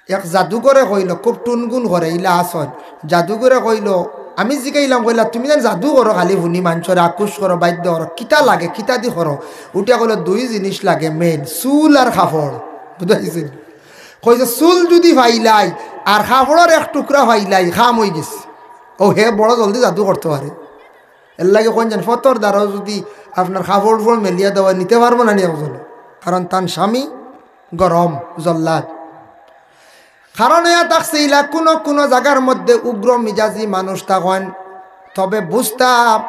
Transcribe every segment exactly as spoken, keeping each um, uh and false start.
এক জাদুকরে কইলো, খুব টুনগুন করে, ইলা আছইন। জাদুকরে কইলো, আমি জিকাইলাম, কইলা, "তুমি যেন জাদু করো, খালি হুনি মানষরে আকুশ করো, বাধ্য করো, কিতা লাগে, কিতা দি করো?" উঠিয়া কইলো, "দুই জিনিস লাগে main, চুল আর কাপড়।" বুঝাইছে? কইছে, "চুল যুদি পাইলাই আর কাপড়র এক টুকরা পাইলাই, কাম অইগেছে।" অউ হে বড় জলদি জাদু করতো পারে। এরলাগি কইন যেন ফতর দ্বারাও যুদি আপনার কাপড় উপর মেলিয়া দেওয়া নিতে পারবো না নি একজনে, কারণ তান স্বামী গরম জল্লাদ। কারণ ইয়া থাকছে ইলা কুনু কুনু জাগার মধ্যে উগ্র মিজাজি মানুষ থাকইন। তবে বুঝতা,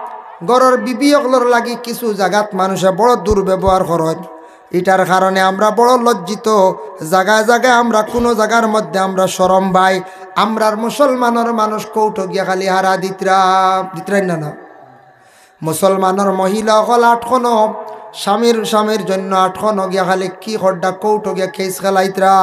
ঘরর বিবি অকলর লাগি কিছু জাগাত মানুষে বড় দুর্ব্যবহার করইন। ইটার কারণে আমরা বড় লজ্জিত। জাগায় জাগায় আমরা কুনু জাগার মধ্যে আমরা শরম পাই। আমরার মুসলমানর মানুষ কৌটো গিয়া খালি হারা দিতরা, দিতরাইন না, না? মুসলমানর মহিলা অকল আটকনো, স্বামীর, স্বামীর জন্য আটকনো গিয়া খালি কি খড্ডা কৌটো গিয়া কেস খেলাইতরা।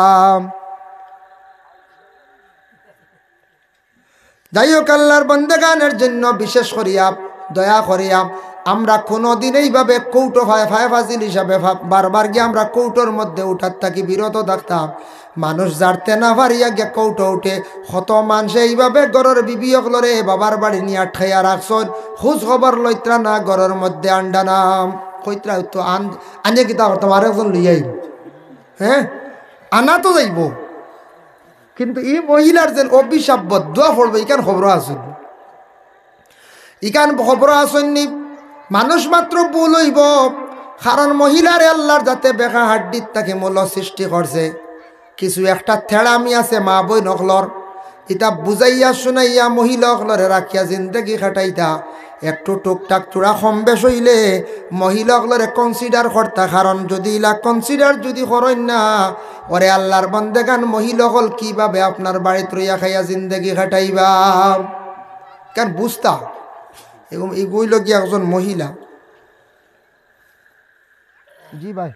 যাই হোক, আল্লার বন্দেগানর জন্য বিশেষ করিয়া, দয়া করিয়া, আমরা কুনুদিন এইভাবে কৌটো ফায়, ফায় ফাজিল হিসাবে ফা-, বারবার গিয়া আমরা কৌটোর মধ্যে উঠার থাকি বিরত থাকতাম। মানুষ জারতে না পারিয়া গিয়া কৌটো উঠে, কত মানষে এইভাবে ঘরর বিবি অকলরে বাবার বাড়ি নিয়া আটকাইয়া রাখছইন, খোঁজ খবর লইতরা না, ঘরর মধ্যে আনরা না। কইতরা তো আন-, আনিয়া কিতা করতাম, আরেকজন লইয়া আইবো। হে, আনা তো যাইবো, কিন্তু ই মহিলার যেন অভিশাপ বদদোয়া পড়বো, ইখান খবরো আছইন নি? ইখান খবরো আছইন নি? মানুষ মাত্র ভুল অইবো, কারণ মহিলারে আল্লার জাতে বেকা হাড্ডির থাকি মূল সৃষ্টি করছে। কিছু একটা তেড়ামি আছে মা বইন অকলর, ইতা বুঝাইয়া শুনাইয়া মহিলা অকলরে রাখিয়া জিন্দেগি কাটাইতা। একটু টুকটাক থুড়া কম বেশ অইলে মহিলা অকলরে consider করতা, কারণ যুদি ইলা consider যুদি করইন না, ওরে আল্লার বন্দেগান, মহিলা অকল কিভাবে আপনার বাড়িত রইয়া খাইয়া জিন্দেগি কাটাইবা? কারণ বুঝতা, এগু-, এগু অইলো গিয়া একজন মহিলা। জি ভাই,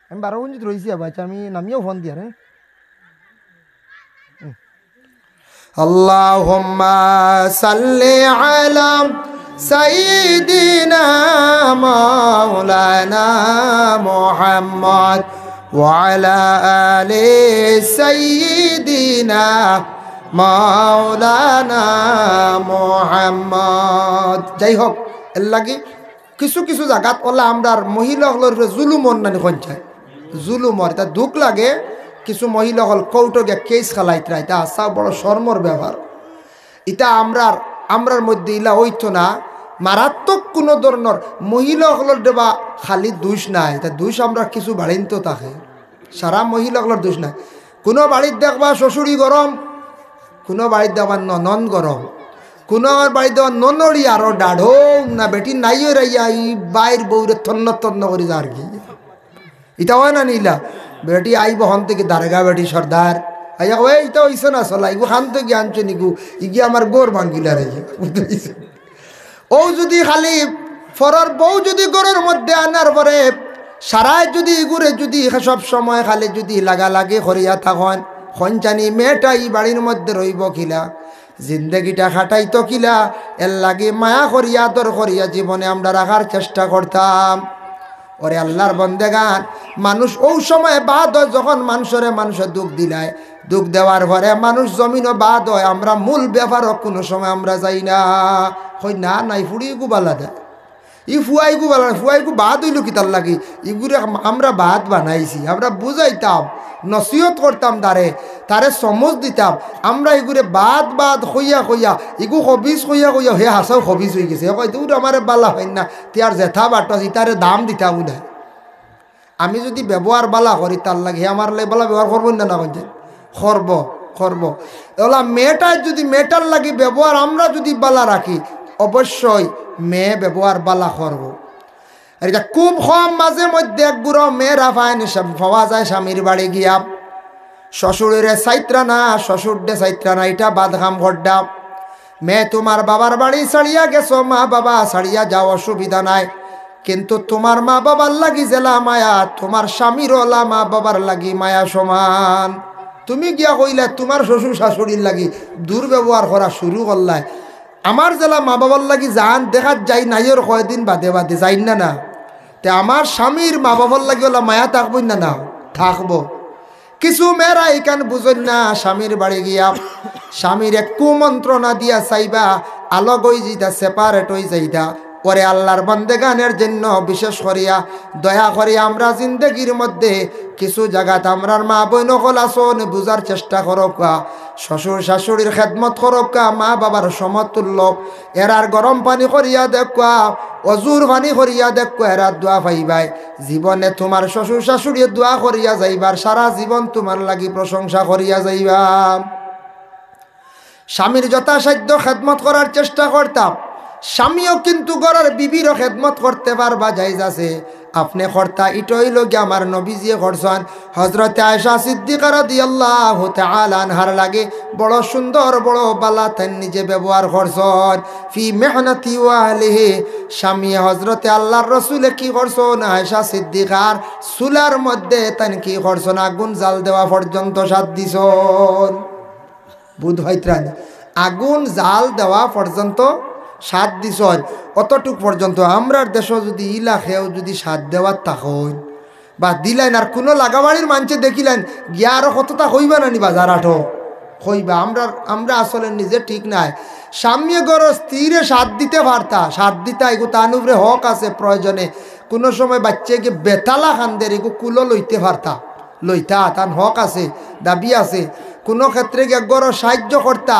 আমি বারো মিনিট রইছি আবার, আচ্ছা, আমি নামিয়াও ফোন দিয়ার, হ্যাঁ? اللهم صل على سيدنا مولانا محمد وعلى آل سيدنا مولانا محمد। যাই হোক, এরলাগি কিছু কিছু জাগাত অলা আমরার মহিলা অকলর উপরে জুলুম অর না নি কইন চাই, জুলুম অর, ইতা দুখ লাগে। কিছু মহিলা অকল কৌটো গিয়া কেস খেলাইতরা, ইতা হাছা বড় শরমর ব্যাপার। ইতা আমরার, আমরার মধ্যে ইলা অইতো না। মারাত্মক কুনু ধরনর মহিলা অকলর দেবা খালি দুষ নায়, ইতা দুষ আমরার কিছু বাড়িন্ত থাকে, সারা মহিলা অকলর দুষ নায়। কুনু বাড়িত দেখবা শ্বশুরি গরম, কুনু বাড়িত দেখবা ননন গরম, কুনু বাড়িত দেখবা ননড়ি আরো ডাঢো না, বেটি নাইও রাইয়া ই বাইর বউরে তন্ন তন্ন করি যারগি। ইতা অয় না নি ইলা? বেটি আইবো হন থাকি দারগা বেটি সর্দার, আইয়া কয়, "এই ইতা অইছে না চলা, ইগু কান থাকি আনছো নি গু, ইগি আমার ঘর ভাঙ্গিলা রে।" বুঝছো? অউ যুদি খালি ফরর বউ যুদি ঘরর মধ্যে আনার পরে সারায় যুদি ইগুরে যুদি সব সময় খালি যুদি লাগালাগি করিয়া থাকইন, কইন চাইন ই মেয়েটা ই বাড়ির মধ্যে রইবো কিলা, জিন্দেগিটা কাটাইতো কিলা, এরলাগি মায়া করিয়া, আদর করিয়া জীবনে আমরা রাখার চেষ্টা করতাম। ওরে আল্লার বন্দেগান, মানুষ অউ সময় বাদ অয় যখন মানষরে মানষে দুখ দিলায়, দুখ দেওয়ার পরে মানুষ জমিনো বাদ অয়, আমরা মূল ব্যাপারো কুনু সময় আমরা যাই না। কই না, না, ই ফুড়ি ইগু বালা দে, ই ফুয়া ইগু বালা, ফুয়া ইগু বাদ অইলো কিতার লাগি? ইগুরে আম-, আমরা বাদ বানাইছি, আমরা বুঝাইতাম, নসিহত করতাম তারে, তারে সমজ দিতাম। আমরা ইগুরে বাদ বাদ কইয়া কইয়া, ইগু খবিস কইয়া কইয়া, হে হাছাউ খবিস অইগেছে। হে কয়, "দূর, আমারে বালা পাইন না, তে আর যেতা বাটস, ইতারে দাম দিতাম না।" আমি যুদি ব্যবহার বালা করি তার লাগি, হে আমার লাগি বালা ব্যবহার করবো না, না কইন চাইন? করবো, করবো। অলা মেয়েটায় যুদি মেয়েটার লাগি ব্যবহার আমরা যুদি বালা রাখি, অবশ্যই মেয়ে ব্যবহার বালা করবো। আর ইটা খুব কম, মাঝে মধ্যে এক গুড়া মেয়েরা পাইন, পাওয়া যায় স্বামীর বাড়ি গিয়া, শ্বশুররে চাইতরা না, শ্বশুররে চাইতরা না, ইটা বাদ কাম কররা। মেয়ে তুমার বাবার বাড়ি ছাড়িয়া গেছো, মা বাবা ছাড়িয়া যাও, অসুবিধা নাই, কিন্তু তুমার মা বাবার লাগি যেলা মায়া, তুমার স্বামীরও অলা মা বাবার লাগি মায়া সমান। তুমি গিয়া কইলা তুমার শ্বশুর শাশুড়ির লাগি দুর্ব্যবহার করা শুরু করলায়, আমার যেলা মা বাবার লাগি জান দেখাত যাই নাইওর কয়দিন বাদে বাদে, যাইন না না? তে আমার স্বামীর মা বাবার লাগি অলা মায়া থাকবো না, না? থাকবো। কিছু মেয়েরা ইখান বুঝইন না, স্বামীর বাড়ি গিয়া স্বামীরে কুমন্ত্রণা দিয়া চাইবা, আলগ অই যিতা, separate অই যাইতা। ওরে আল্লার বন্দেগান, এর জন্য বিশেষ করিয়া দয়া করি আমরা জিন্দেগির মধ্যে কিছু জাগাত আমরার মা বইন অকল আছইন, বুঝার চেষ্টা করউক্কা। শ্বশুর শাশুড়ির খেদমত করউক্কা, মা বাবার সমতুল্য। এরার গরম পানি করিয়া দেখউক্কা, অজুর পানি করিয়া দেখউক্কা, এরার দোয়া পাইবায়। জীবনে তুমার শ্বশুর শাশুড়িয়ে দোয়া করিয়া যাইবার, সারা জীবন তুমার লাগি প্রশংসা করিয়া যাইবা। স্বামীর যথাসাধ্য খেদমত করার চেষ্টা করতা। স্বামীও কিন্তু ঘরর বিবিরও খেদমত করতে পারবা, জায়েজ আছে। আপনে করতা, ইটা অইলো গিয়া আমার নবীজিয়ে করছইন। হযরতে আয়েশা সিদ্দিকা রাদিয়াল্লাহু তাআলা আনহার লাগি বড় সুন্দর, বড় বালা তাইন নিজে ব্যবহার করছইন। ফি মেহনতি ওয়া আহলিহি, স্বামী হযরতে আল্লার রসুলে কি করছইন? আয়েশা সিদ্দিকার চুলার মধ্যে তাইন কি করছইন? আগুন জাল দেওয়া পর্যন্ত সাথ দিছইন। বুঝ পাইত্রা নি? আগুন জাল দেওয়া পর্যন্ত সাথ দিছইন। অতটুক পর্যন্ত। আমরার দেশো যুদি ইলা কেউ যুদি সাথ দেওয়ার থাকইন বা দিলাইন, আর কুনু লাগাবাড়ির মানষে দেখিলাইন, গিয়া আরো কততা কইবা না নি বাজার আটো? কইবা। আমরা, আমরা আসলে নিজে ঠিক নায়। স্বামীয়ে ঘরর স্ত্রীরে সাথ দিতে পারতা, সাথ দিতা, ইগু তান উপরে হক আছে। প্রয়োজনে কুনু সময় বাইচ্চায় গিয়া বেতালা কান্দের, ইগু কুলো লইতে পারতা, লইতা, তান হক আছে, দাবি আছে। কুনু ক্ষেত্রে গিয়া ঘরর সাহায্য করতা,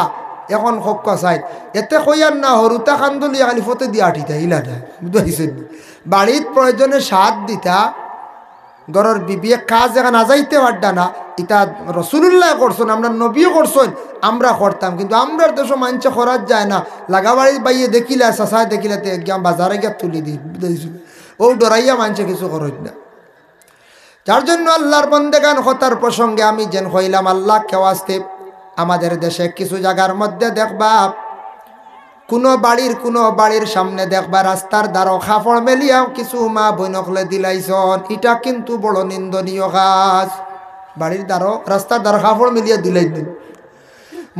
এখন হক আছে। এতে কইয়ার না, হুরুতা কান্দলিয়া খালি ফথে দিয়া আটিতা, ইলা না, বুঝাইছইন নি? বাড়িত প্রয়োজনে সাথ দিতা, ঘরর বিবিয়ে কাজ এখান আজাইতে পারতা না, ইতা রসুলুল্লায় করছইন, আমরার নবীয়ে করছইন, আমরা করতাম, কিন্তু আমরার দেশো মানষে করার যায় না। লাগাবাড়ির বাইয়ে দেখিলা, চাচায় দেখিলা, তে গিয়া বাজারে গিয়া তুলি দি, বুঝাইছইন নি? অউ ডরাইয়া মানষে কিছু করইন না। যার জন্য আল্লার বন্দেগান, কথার প্রসঙ্গে আমি যেন কইলাম, আল্লাহকে ওয়াস্তে, আমাদের দেশে কিছু জাগার মধ্যে দেখবা, কুনু বাড়ির, কুনু বাড়ির সামনে দেখবা রাস্তার ধারো কাপড় মেলিয়া কিছু মা বইন অকলে দিলাইছইন। ইটা কিন্তু বড় নিন্দনীয় কাজ। বাড়ির ধারো, রাস্তার ধারো কাপড় মেলিয়া দিলাইন।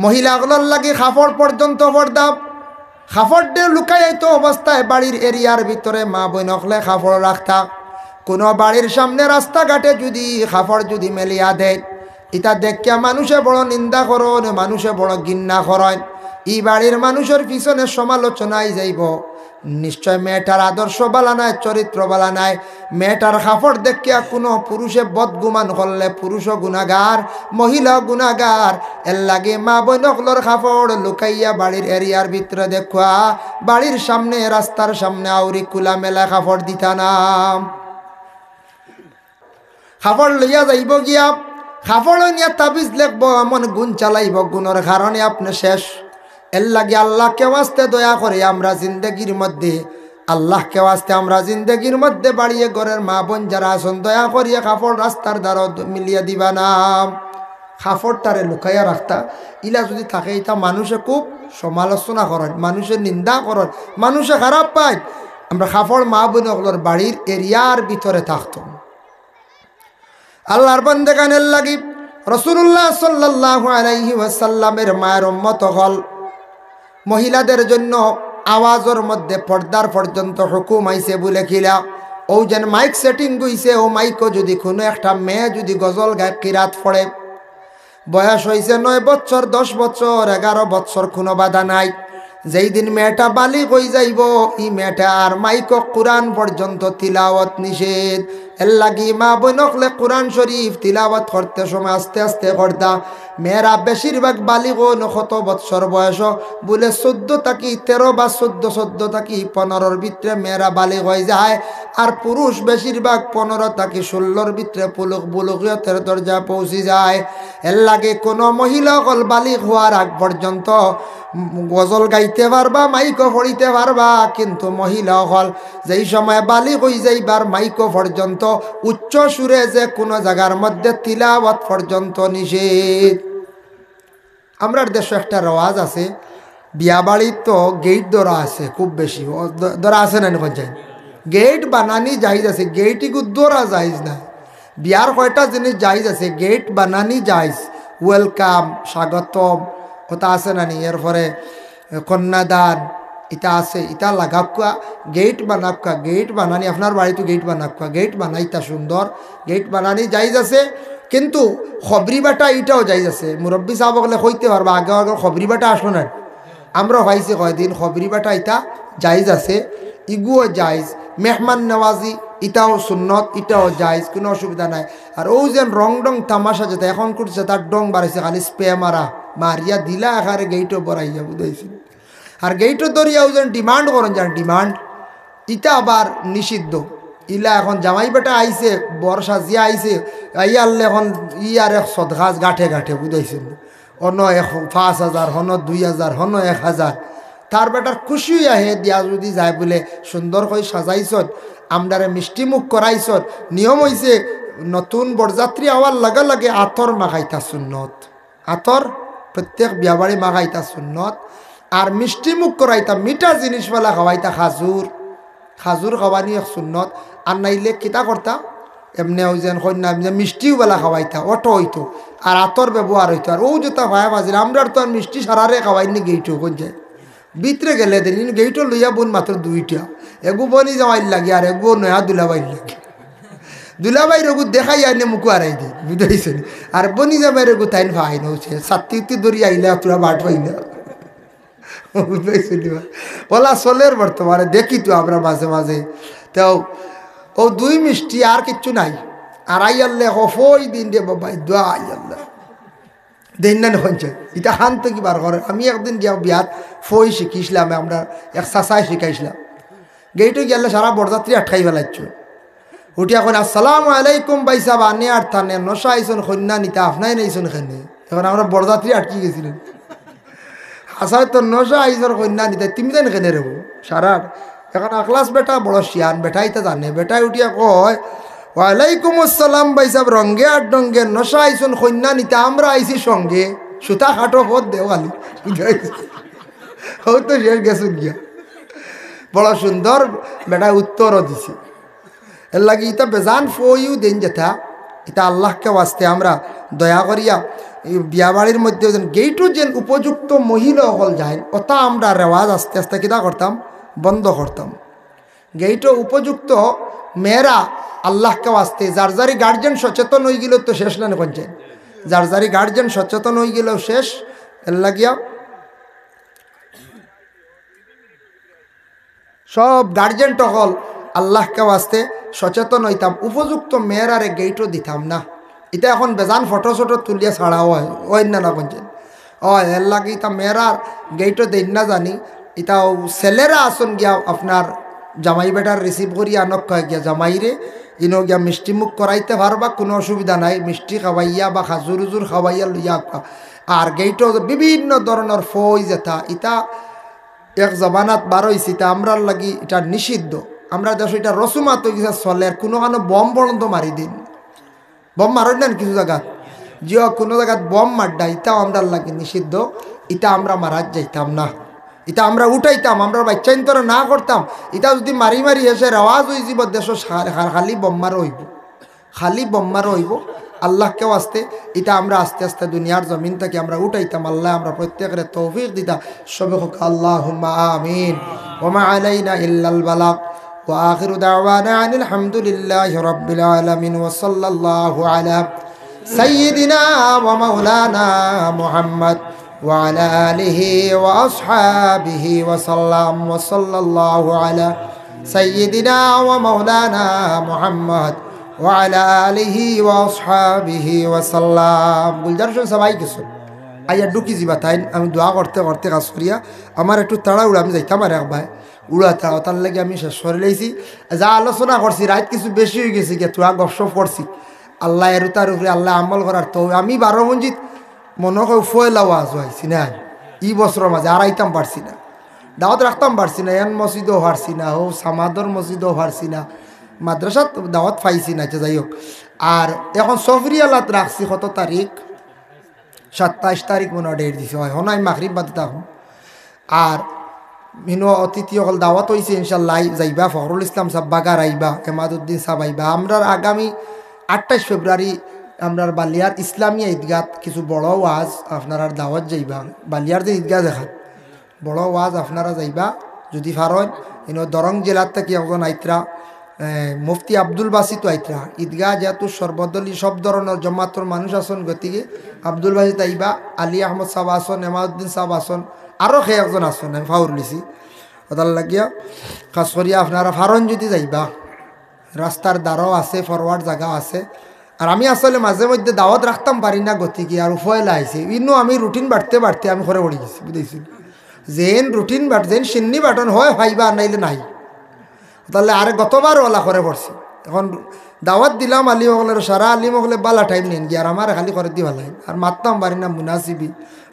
মহিলা অকলর লাগি কাপড় পর্যন্ত পর্দা, কাপড় দে লুকাইতো অবস্থায় বাড়ির এরিয়ার ভিতরে মা বইন অকলে কাপড় রাখতা। কুনু বাড়ির সামনে রাস্তাঘাটে যুদি কাপড় যুদি মেলিয়া দেয়, ইতা দেখিয়া মানষে বড় নিন্দা করইন, মানষে বড় ঘিন্না করইন। ই বাড়ির মানষর পিছনে সমালোচনা আই যাইবো। নিশ্চয় মেয়েটার আদর্শ বালা নায়, চরিত্র বালা নায়। মেয়েটার কাপড় দেখিয়া কুনু পুরুষে বদগুমান করলে পুরুষও গুনাগার, মহিলাও গুনাগার। এর লাগি মা বইন অকলর কাপড় লুকাইয়া বাড়ির এরিয়ার ভিতরে দেখবা, বাড়ির সামনে, রাস্তার সামনে আউরি খোলামেলা কাপড় দিতা না। কাপড় লইয়া যাইবো গিয়া, কাপড় নিয়া তাবিজ লেখবো, এমন গুন চালাইবো, গুনর কারণে আপনে শেষ। এর লাগি আল্লাহকে ওয়াস্তে দয়া করি আমরা জিন্দেগির মধ্যে, আল্লাহকে ওয়াস্তে আমরা জিন্দেগির মধ্যে বাড়িয়ে ঘরর মা বইন যারা আছইন, দয়া করিয়া কাপড় রাস্তার ধারো দ-, মিলিয়া দিবা না। কাপড়টারে লুকাইয়া রাখতা, ইলা যুদি থাকে, ইতা মানষে খুব সমালোচনা করইন, মানষে নিন্দা করইন, মানষে খারাপ পাইন। আমরা কাপড় মা বইন অকলর বাড়ির এরিয়ার ভিতরে থাকতো। আল্লাহর বন্দেগান, এর লাগি রাসূলুল্লাহ সাল্লাল্লাহু আলাইহি ওয়াসাল্লামের মায়ের উম্মত অকল, মহিলাদের জন্য আওয়াজর মধ্যে পর্দার পর্যন্ত হুকুম আইছে বুলে কিলা, অউ যেন মাইক সেটিং অইছে, অউ মাইকো যুদি কুনু একটা মেয়ে যুদি গজল গায়, কিরাত পড়ে, বয়স অইছে নয় বছর, দশ বছর, এগারো বছর, কুনু বাধা নাই। যেই দিন মেয়েটা বালিগ অই যাইবো, ই মেয়েটার মাইকো কুরআন পর্যন্ত তিলাওয়াত নিষেধ। এর লাগি মা বইন অকলে কুরআন শরীফ তিলাওয়াত করতে সময় আস্তে আস্তে করতা। মেয়েরা বেশিরভাগ বালিগ অইন কত বছর বয়স? বুলে চৌদ্দ থাকি তেরো বা চৌদ্দ, চৌদ্দ থাকি পনেরোর ভিতরে মেয়েরা বালিগ অই যায়। আর পুরুষ বেশিরভাগ পনেরো থাকি ষোল্লর ভিতরে পুলুক, বুলুগিয়তের দরজা পৌঁছি যায়। এর লাগি কুনু মহিলা অকল বালিগ অওয়ার আগ পর্যন্ত গজল গাইতে পারবা, মাইকো পড়িতে পারবা, কিন্তু মহিলা অকল যেই সময় বালিগ অই যাইবার, মাইকো পর্যন্ত উচ্চ সুরে যে কুনু জাগার মধ্যে তিলাওয়াত পর্যন্ত নিষেধ। আমরার দেশো একটা রেওয়াজ আছে, বিয়া বাড়িত তো গেইট ধরা আছে খুব বেশি, ও ধ-, ধরা আছে না নি, কইন চাই? গেইট বানানি জায়েজ আছে, গেইট ইগু ধরা জায়েজ না। বিয়ার কয়টা জিনিস জায়েজ আছে, গেইট বানানি জায়েজ, ওয়েলকাম, স্বাগতম, কথা আছে না নি? এরপরে কন্যাদান, ইতা আছে, ইতা লাগাউক্কা, গেইট বানাউক্কা, গেইট বানানি, আপনার বাড়িত গেইট বানাউক্কা, গেইট বানাইতা সুন্দর, গেইট বানানি জায়েজ আছে। কিন্তু খবরি বাটা ইটাও জায়েজ আছে। মুরব্বি সাব অকলে কইতে পারবা, আগে আগে খবরি বাটা আসলো না। আমরা পাইছি কয়দিন খবরি বাটা ইটা জায়েজ আছে, ইগুও জায়েজ। মেহমান নওয়াজি ইটাও সুন্নত, ইটাও জায়েজ, কুনু অসুবিধা নাই। আর অউ যেন রং ডং তামাশা যেটা এখন করছে, তার ডং বাড়াইছে, খালি স্প্রে মারা, মারিয়া দিলা এখানে গেইটও বরাইয়া বুঝাইছিল। আর গেইটও ধরিয়া অউ যেন ডিমান্ড করইন, যেন ডিমান্ড, ইটা আবার নিষিদ্ধ। ইলা এখন জামাই বেটা আইছে, বর সাজিয়া আইছে, আইয়া আনলে এখন ই আর এক সদগাছ গাঁঠে গাঁঠে বুঝাইছিল। অনো এক পাঁচ হাজার, হনো দুই হাজার, হনো এক হাজার। তার বেটার খুশি অইয়া হে দিয়া যদি যায় বুলে, সুন্দর করি সাজাইছইন, আমরারে মিষ্টি মুখ করাইছইন। নিয়ম অইছে, নতুন বরযাত্রী আওয়ার লগে লগে আতর মাখাইতা সুন্নত। আতর প্রত্যেক বিয়াবাড়ি মাখাইতা সুন্নত। আর মিষ্টি মুখ করাইতা, মিঠা জিনিস বালা খাওয়াইতা, খাজুর, খাজুর খাওয়ানি এক সুন্নত। আর নাইলে কিতা করতা, এমনে অউ যেন কইন না, এমনে মিষ্টিও বালা খাওয়াইতা, অটো অইতো। আর আতর ব্যবহার অইতো। আর অউ যেটা ভাই বাজিল, আমরার তো আর মিষ্টি সারারে খাওয়াইনি গেইটও কইন যায়। ভিতরে গেলে দিন, ইন গেইটও লইয়া বইন মাত্র দুইটা। এগু বনি জামাইর লাগি, আর এগু নয়া দুলাভাইর লাগি। দুলাভাইর এগু দেখাই আইনে মুখো আরাই দে, বুঝাইছে নি? আর বনি জামাইর এগু তাইন ফাইন অইছে, সাত্তি উত্তি ধরি আইলে তোরা বাট পাই না। বুঝাইছে নি বা? ওলা চলের বর্তমানে, দেখি তো আমরা মাঝে মাঝে। তো অউ দুই মিষ্টি আর কিচ্ছু নাই। আর আইয়ারলে হফই দিন রে বাবা, দোয়া আইয়ারলে। দেইন না নি কইন চাই। ইটা খান তো কি বার করে? আমি একদিন গিয়া বিয়াত ফই শিখিছিলাম, আমরা এক চাচায় শিখাইছিলাম। গেইটও গেলে সারা বরযাত্রী আটকাই ফেলাইছো। উঠিয়া কইন, "আসসালামু আলাইকুম ভাইসাব, আনে আর তানে, নশা আইছইন কইন্যা নিতা, আপনাই নাইছইন কেনে?" এখন আমরা বরযাত্রী আটকি গেছিলাম। হাছায় তো নশা আইছইন কইন্যা নিতা, তুমি জান কেনে রেবো? সারার। এখন আখলাস বেটা বড় শিয়ান, বেটা ইতা জানে। বেটায় উঠিয়া কয়, "ওয়ালাইকুম আসসালাম ভাইসাব, রঙ্গে আর ডঙ্গে, নশা আইছইন কইন্যা নিতা, আমরা আইছি সঙ্গে, সুতা কাটো পথ দেও খালি।" বুঝাইছে? অউ তো শেষ গেছইন গিয়া। বড় সুন্দর বেটায় উত্তরও দিছে। এর লাগি ইতা বেজান ফইও দেইন যেটা, ইতা আল্লাহকে ওয়াস্তে আমরা দয়া করিয়া এই বিয়াবাড়ির মধ্যে যেন গেইটও যেন উপযুক্ত মহিলা অকল যাইন, ওটা আমরা রেওয়াজ আস্তে আস্তে কিতা করতাম, বন্ধ করতাম। গেইটও উপযুক্ত মেয়েরা আল্লাহকে ওয়াস্তে, যার যারই গার্জিয়ান সচেতন অইগেলে তো শেষ না নি কইন চাই, যার যারই গার্জিয়ান সচেতন অইগেলেও শেষ। এর লাগিয়া সব গার্জিয়ান অকল আল্লাহকে ওয়াস্তে সচেতন অইতাম, উপযুক্ত মেয়েরারে গেইটও দিতাম না। ইতা এখন বেজান ফটো-সটো তুলিয়া ছাড়া অয়, অয় না, না কইন চাই? অয়, এর লাগি ইতা মেয়েরার গেইটও দেইন না জানি। ইতা অউ ছেলেরা আছইন গিয়া আপনার জামাই বেটার receive করিয়া আনউক্কা গিয়া জামাইরে, ইনো গিয়া মিষ্টি মুখ করাইতে পারবা, কুনু অসুবিধা নাই, মিষ্টি খাওয়াইয়া বা খাজুর-উজুর খাওয়াইয়া লইয়া আউক্কা। আর গেইটও বিভিন্ন ধরনর ফই যেটা, ইতা এক জমানাত বার অইছে, ইতা আমরার লাগি ইটা নিষিদ্ধ। আমরার দেশো ইটা রসুমাত অইগেছে, চলের, কুনুখানো বম পর্যন্ত মারি দেইন। বম মারইন না নি কিছু জাগাত? জিও, কুনু জাগাত বম মারডা, ইতাও আমরার লাগি নিষিদ্ধ, ইতা আমরা মারাত যাইতাম না, ইতা আমরা উঠাইতাম, আমরার বাইচ্চাইন্তরে না করতাম। ইতা যুদি মারি মারি হেষে রেওয়াজ অইযিবো দেশো, সা-, খা-, খালি বম মারা অইবো, খালি বম মারা অইবো। আল্লাহকে ওয়াস্তে ইতা আমরা আস্তে আস্তে দুনিয়ার জমিন থাকি আমরা উঠাইতাম। আল্লায় আমরা প্রত্যেকরে তৌফিক দিতা। সবে কউক্কা আল্লাহুম্মা আমিন। ওয়া মা আলাইনা ইল্লাল বালাগ। وآخر دعوانا أن الحمد لله رب العالمين، وصلى الله على سيدنا ومولانا محمد وعلى آله وأصحابه وسلم، وصلى الله على سيدنا ومولانا محمد وعلى آله وأصحابه وسلم। গুলজার হোসেন সাব আই গেছইন, আইয়া ঢুকি যিবা তাইন। আমি দোয়া করতে করতে কাজ করিয়া আমার একটু তাড়াহুড়া, আমি যাইতাম আর এক ভাই উড়াতা, ওটার লাগি আমি শেষ করিলাইছি। যা আলোচনা করছি, রাইত কিছু বেশি অইগেছে গিয়া, থুড়া গপসপ করছি। আল্লায় এরু তার উপরে আল্লায় আমল করার তো আমি বারো মসজিদ মনো কয় পয়লা ওয়াজো আইছি না, ই বছরর মাঝে আর আইতাম পারছি না, দাওয়াত রাখতাম পারছি না, এন মসজিদও পারছি না, অউ সামাদর মসজিদও পারছি না, মাদ্রাসাত দাওয়াত পাইছি না, আচ্ছা যাই হউক। আর এখন সফরিয়ালাত রাখছি কত তারিখ? সাতাইশ তারিখ মনো হয় date দিছে, অয়, হনো আমি মাগরিব বাদে থাকমু। আর মিনো অতিথি অকল দাওয়াত অইছে, ইনশাআল্লাহ আই-, যাইবা, ফখরুল ইসলাম সাব বাগার আইবা, এমাদুদ্দিন সাব আইবা। আমরার আগামী আটাইশ ফেব্রুয়ারি আমরার বালিয়ার ইসলামিয়া ঈদগাত কিছু বড় ওয়াজ, আপনারার দাওয়াত যাইবা, বালিয়ার যে ঈদগাহ যেখান, বড় ওয়াজ আপনারা যাইবা, যুদি পারইন, ইনো দরং জেলার থাকি একজন আইতরা, এ, মুফতি আব্দুল বাসিত আইতরা, ঈদগাহ যেহেতু সর্বদলীয় সব ধরনর জমাতর মানুষ আছইন, গতিকে আব্দুল বাসিত আইবা, আলী আহমদ সাব আছইন, এমাউদ্দিন সাব আছইন, আরো কে একজন আছইন, আমি ফাউর লিছি। ওটার লাগিয়া খাস করিয়া আপনারা ফারন যদি যাইবা, রাস্তার ধারও আছে, forward জাগা আছে। আর আমি আসলে মাঝে মধ্যে দাওয়াত রাখতাম পারি না, গতিকে আর উফয়লা আইছে। ইনো আমি রুটিন বাটতে বাটতে আমি করে পড়ি গেছি, বুঝাইছি? যেন রুটিন বাট, যেন সিন্নি বাটন হয়, ফাইবা, আর নাইলে নাই। তাহলে আরে গতবার ওলা করে পড়ছি। এখন দাওয়াত দিলাম আলিম অকলরে, সারা আলিম অকলে বালা টাইম নেন গিয়া, আর আমারে খালি করে দি ফালাইন। আর মাততাম পারি না মুনাসিবি।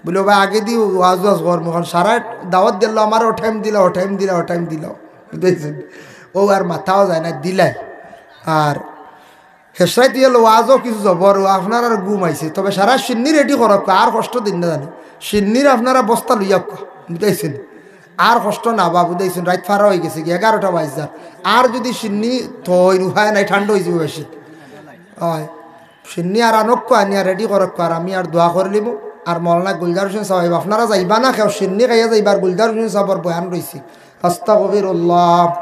বলে, "ও ভাই, আগে দি ওয়াজ ওয়াজ কর, এখন সারা দাওয়াত দিল, আমারে ও টাইম দিলা, ও টাইম দিলা, ও টাইম দিলা।" বুঝাইছি? ও আর মাথাও যায় না, দিলাই। আর হেসাই দিয়ে ওয়াজও কিছু জবর, ও আপনার আর ঘুম আইছে। তবে সারা সিন্নি রেডি করক, আর কষ্ট দিন না জানি। সিন্নির আপনারা বস্তা লইয়া, বুঝাইছেন? আর কষ্ট না বা, বুঝাইছেন? রাইত ফারা হয়ে গেছে কি, এগারোটা বাজে যার। আর যদি সিন্নি তৈর উপায় নাই, ঠান্ডা হয়ে যাবে বেশি। হয়, সিন্নি আর আনক্য আনিয়া রেডি করক্য, আর আমি আর দোয়া করে লিমু। আর মৌলানা গুলজার হোসেন সাহেব, আপনারা যাইবা না কেউ, সিন্নি খাইয়া যাইবা, আর গুলজার হোসেন সাহেবর বয়ান রইছে। আস্তাগফিরুল্লাহ,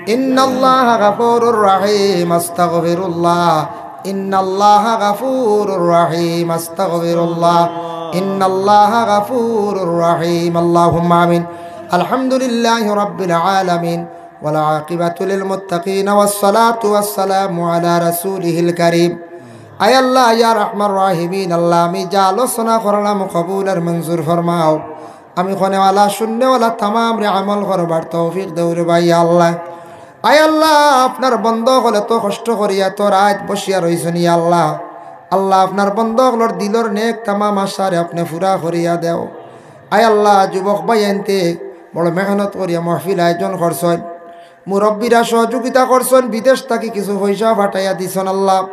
ইন্নাল্লাহা গাফুরুর রাহিম, আস্তাগফিরুল্লাহ, ইন্নাল্লাহা গাফুরুর রাহিম, আস্তাগফিরুল্লাহ, ইন্নাল্লাহা গাফুরুর রাহিম। আল্লাহুম্মা আমিন। আলহামদুলিল্লাহি রাব্বিল আলামিন। والعاقبة للمتقين والصلاة والسلام على رسوله الكريم। আয় আল্লাহ, ইয়া রাহমান রাহিমিন, আল্লাহ, আমি যা আলোচনা করলাম কবুল আর মঞ্জুর ফরমাও। আমি কনেওয়ালা, শুননেওয়ালা তামামরে আমল করবার তৌফিক দেও রে ভাই, ইয়া আল্লাহ। আয় আল্লাহ, আপনার বন্দা অকলে তো কষ্ট করিয়া তো রাত বসিয়া রইছইন, ইয়া আল্লাহ। আল্লাহ, আপনার বন্দা অকলর দিলর নেক তামাম আশারে আপনে পুরা করিয়া দেও। আয় আল্লাহ, যুবক ভাইয়াইন্তে বড় মেহনত করিয়া মাহফিল আয়োজন করছইন, মুরব্বীরা সহযোগিতা করছইন, বিদেশ থাকি কিছু পয়সা পাঠাইয়া দিছইন আল্লাহ।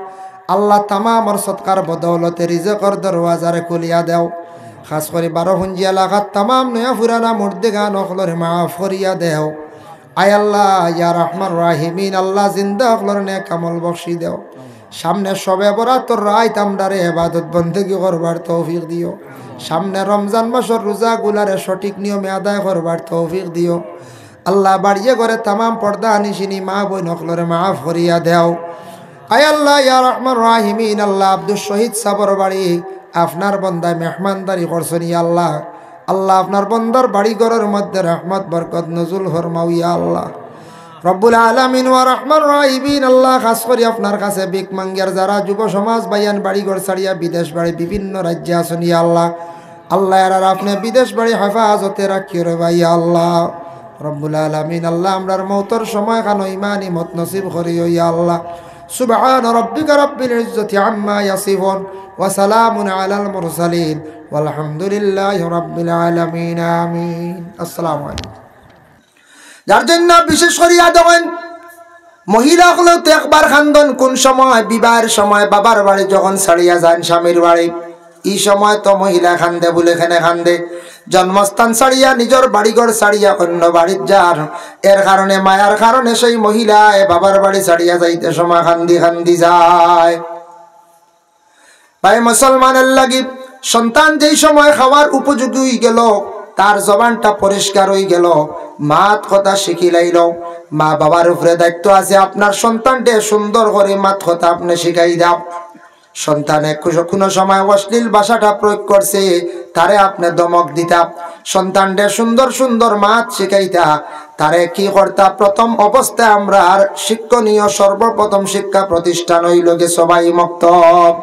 আল্লাহ, তামামর সদকার বদৌলতে রিজেকর দরওয়াজারে খুলিয়া দেও। খাস করি বারোপুঞ্জি এলাকার তামাম নয়া পুরানা মুর্দেগান অকলরে মাফ করিয়া দেও। আয় আল্লাহ, ইয়া রাহমান রাহিমিন, আল্লাহ, জিন্দা অকলরে নেক আমল বখশি দেও। সামনে শবে বরাতর রাইত আমরারে ইবাদত বন্দেগি করবার তৌফিক দিও। সামনে রমজান মাসর রোজাগুলারে সঠিক নিয়মে আদায় করবার তৌফিক দিও। আল্লাহ, বাড়িয়ে ঘরে তামাম পর্দানিশিন মা বইন অকলরে মাফ করিয়া দেও। আয় আল্লাহ, ইয়া রাহমান রাহিমিন, আল্লাহ, আব্দুস শহীদ সাবর বাড়ি আপনার বন্দায় মেহমানদারি করছইন, ইয়া আল্লাহ। আল্লাহ, আপনার বন্দার বাড়ি ঘরর মধ্যে রহমত বরকত নজুল ফরমাও, ইয়া আল্লাহ। রব্বুল আলামিন ওয়া রাহমান রাহিমিন, আল্লাহ, খাস করি আপনার কাছে ভিক মাঙ্গিয়ার যারা যুব সমাজ ভাইয়াইন বাড়ি ঘর ছাড়িয়া বিদেশ বাড়ি বিভিন্ন রাজ্যে আছইন, ইয়া আল্লাহ। আল্লাহ, এরার আপনে বিদেশ বাড়ি হেফাজতে রাখিও রে ভাই, ইয়া আল্লাহ। রব্বুল আলামিন, আল্লাহ, আমরার মউতর সময় খানো ইমান হিমত নসিব করিও, ইয়া আল্লাহ। سبحان ربك رب العزة عما يصفون وسلام على المرسلين والحمد لله رب العالمين آمين. আসসালামু আলাইকুম। যার জন্য বিশেষ করিয়া দেখইন, মহিলা অকলেও তো একবার কান্দইন, কোন সময়? বিবাহের সময় বাবার বাড়ি যখন ছাড়িয়া যাইন স্বামীর বাড়ি, ই সময় তো মহিলা কান্দে, বলে কেনে কান্দে? জন্মস্থান ছাড়িয়া, নিজর বাড়িঘর ছাড়িয়া অন্য বাড়িত যার, এর কারণে, মায়ার কারণে সেই মহিলায় বাবার বাড়ি ছাড়িয়া যাইতে সময় কান্দি কান্দি যায়। ভাই মুসলমানের লাগি সন্তান যেই সময় খাওয়ার উপযোগী হই গেল, তার জবানটা পরিষ্কার হই গেল, মাত কথা শিখিলাইল, মা বাবার উপরে দায়িত্ব আছে আপনার সন্তানরে সুন্দর করি মাত কথা আপনে শিখাই দাও। সন্তানে কুস-, কোনো সময় অশ্লীল ভাষাটা প্রয়োগ করছে, তারে আপনে ধমক দিতা। সন্তানরে সুন্দর সুন্দর মাত শিখাইতা। তারে কি করতা? প্রথম অবস্থায় আমরার শিক্ষণীয় সর্বপ্রথম শিক্ষা প্রতিষ্ঠান হইল গি সবাই মক্তব।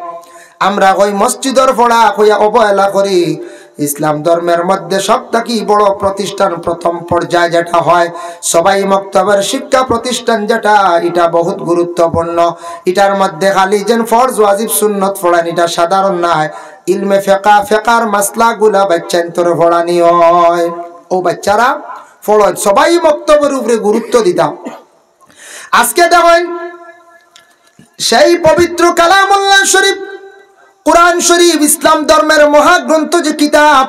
আমরা কই মসজিদর পড়া কইয়া অবহেলা করি। ইসলাম ধর্মের মধ্যে সব থাকি বড় প্রতিষ্ঠান, প্রথম পর্যায়ে যেটা হয়, সবাই মক্তবের শিক্ষা প্রতিষ্ঠান যেটা, এটা বহুত গুরুত্বপূর্ণ। এটার মধ্যে খালি যেন ফরজ, ওয়াজিব, সুন্নত পড়ান, এটা সাধারণ নায়। ইলমে ফেকা, ফেকার মাসলাগুলা বাচ্চাইন্তরে পড়ানি হয়। ও বাচ্চারা পড়ো, সবাই মক্তবের উপরে গুরুত্ব দিতাম। আজকে দেখইন, সেই পবিত্র কালামুল্লাহ শরীফ, কোরআন শরীফ, ইসলাম ধর্মের মহাগ্রন্থ যে কিতাব,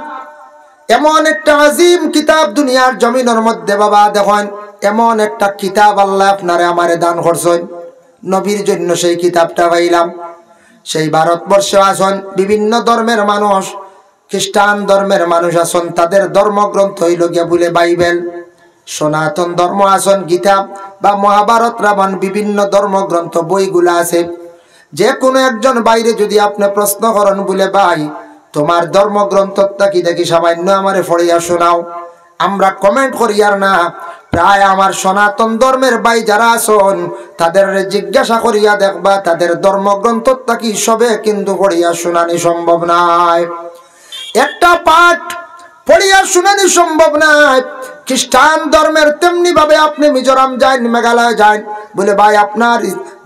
এমন একটা আজিম কিতাব দুনিয়ার জমিনর মধ্যে, বাবা, দেখইন, এমন একটা কিতাব আল্লাহ আপনারে আমারে দান করছইন। নবীর জন্য সেই কিতাবটা পাইলাম। সেই ভারতবর্ষে আছইন বিভিন্ন ধর্মের মানুষ, খ্রিস্টান ধর্মের মানুষ আছইন, তাদের ধর্মগ্রন্থ হইল গিয়া বলে বাইবেল। সনাতন ধর্ম আসন গীতা বা মহাভারত রামায়ণ বিভিন্ন ধর্মগ্রন্থ বইগুলা আছে। যে কোনো একজন ভাইরে যদি আপনে প্রশ্ন করইন, বুলে, "ভাই, তুমার ধর্মগ্রন্থ থাকি দেখি সামান্য আমারে পড়িয়া শোনাও।" আমরা comment করিয়ার না, প্রায় আমার সনাতন ধর্মের ভাই যারা আছইন, তাদেররে জিজ্ঞাসা করিয়া দেখবা, তাদের ধর্মগ্রন্থ থাকি সবে কিন্তু পড়িয়া শুনানি সম্ভব নায়। একটা পাঠ পড়িয়া শুনানি সম্ভব নায়। খ্রিস্টান ধর্মের তেমনি ভাবে আপনে মিজোরাম যাইন, মেঘালয় যাইন, বুলে, "ভাই, আপনার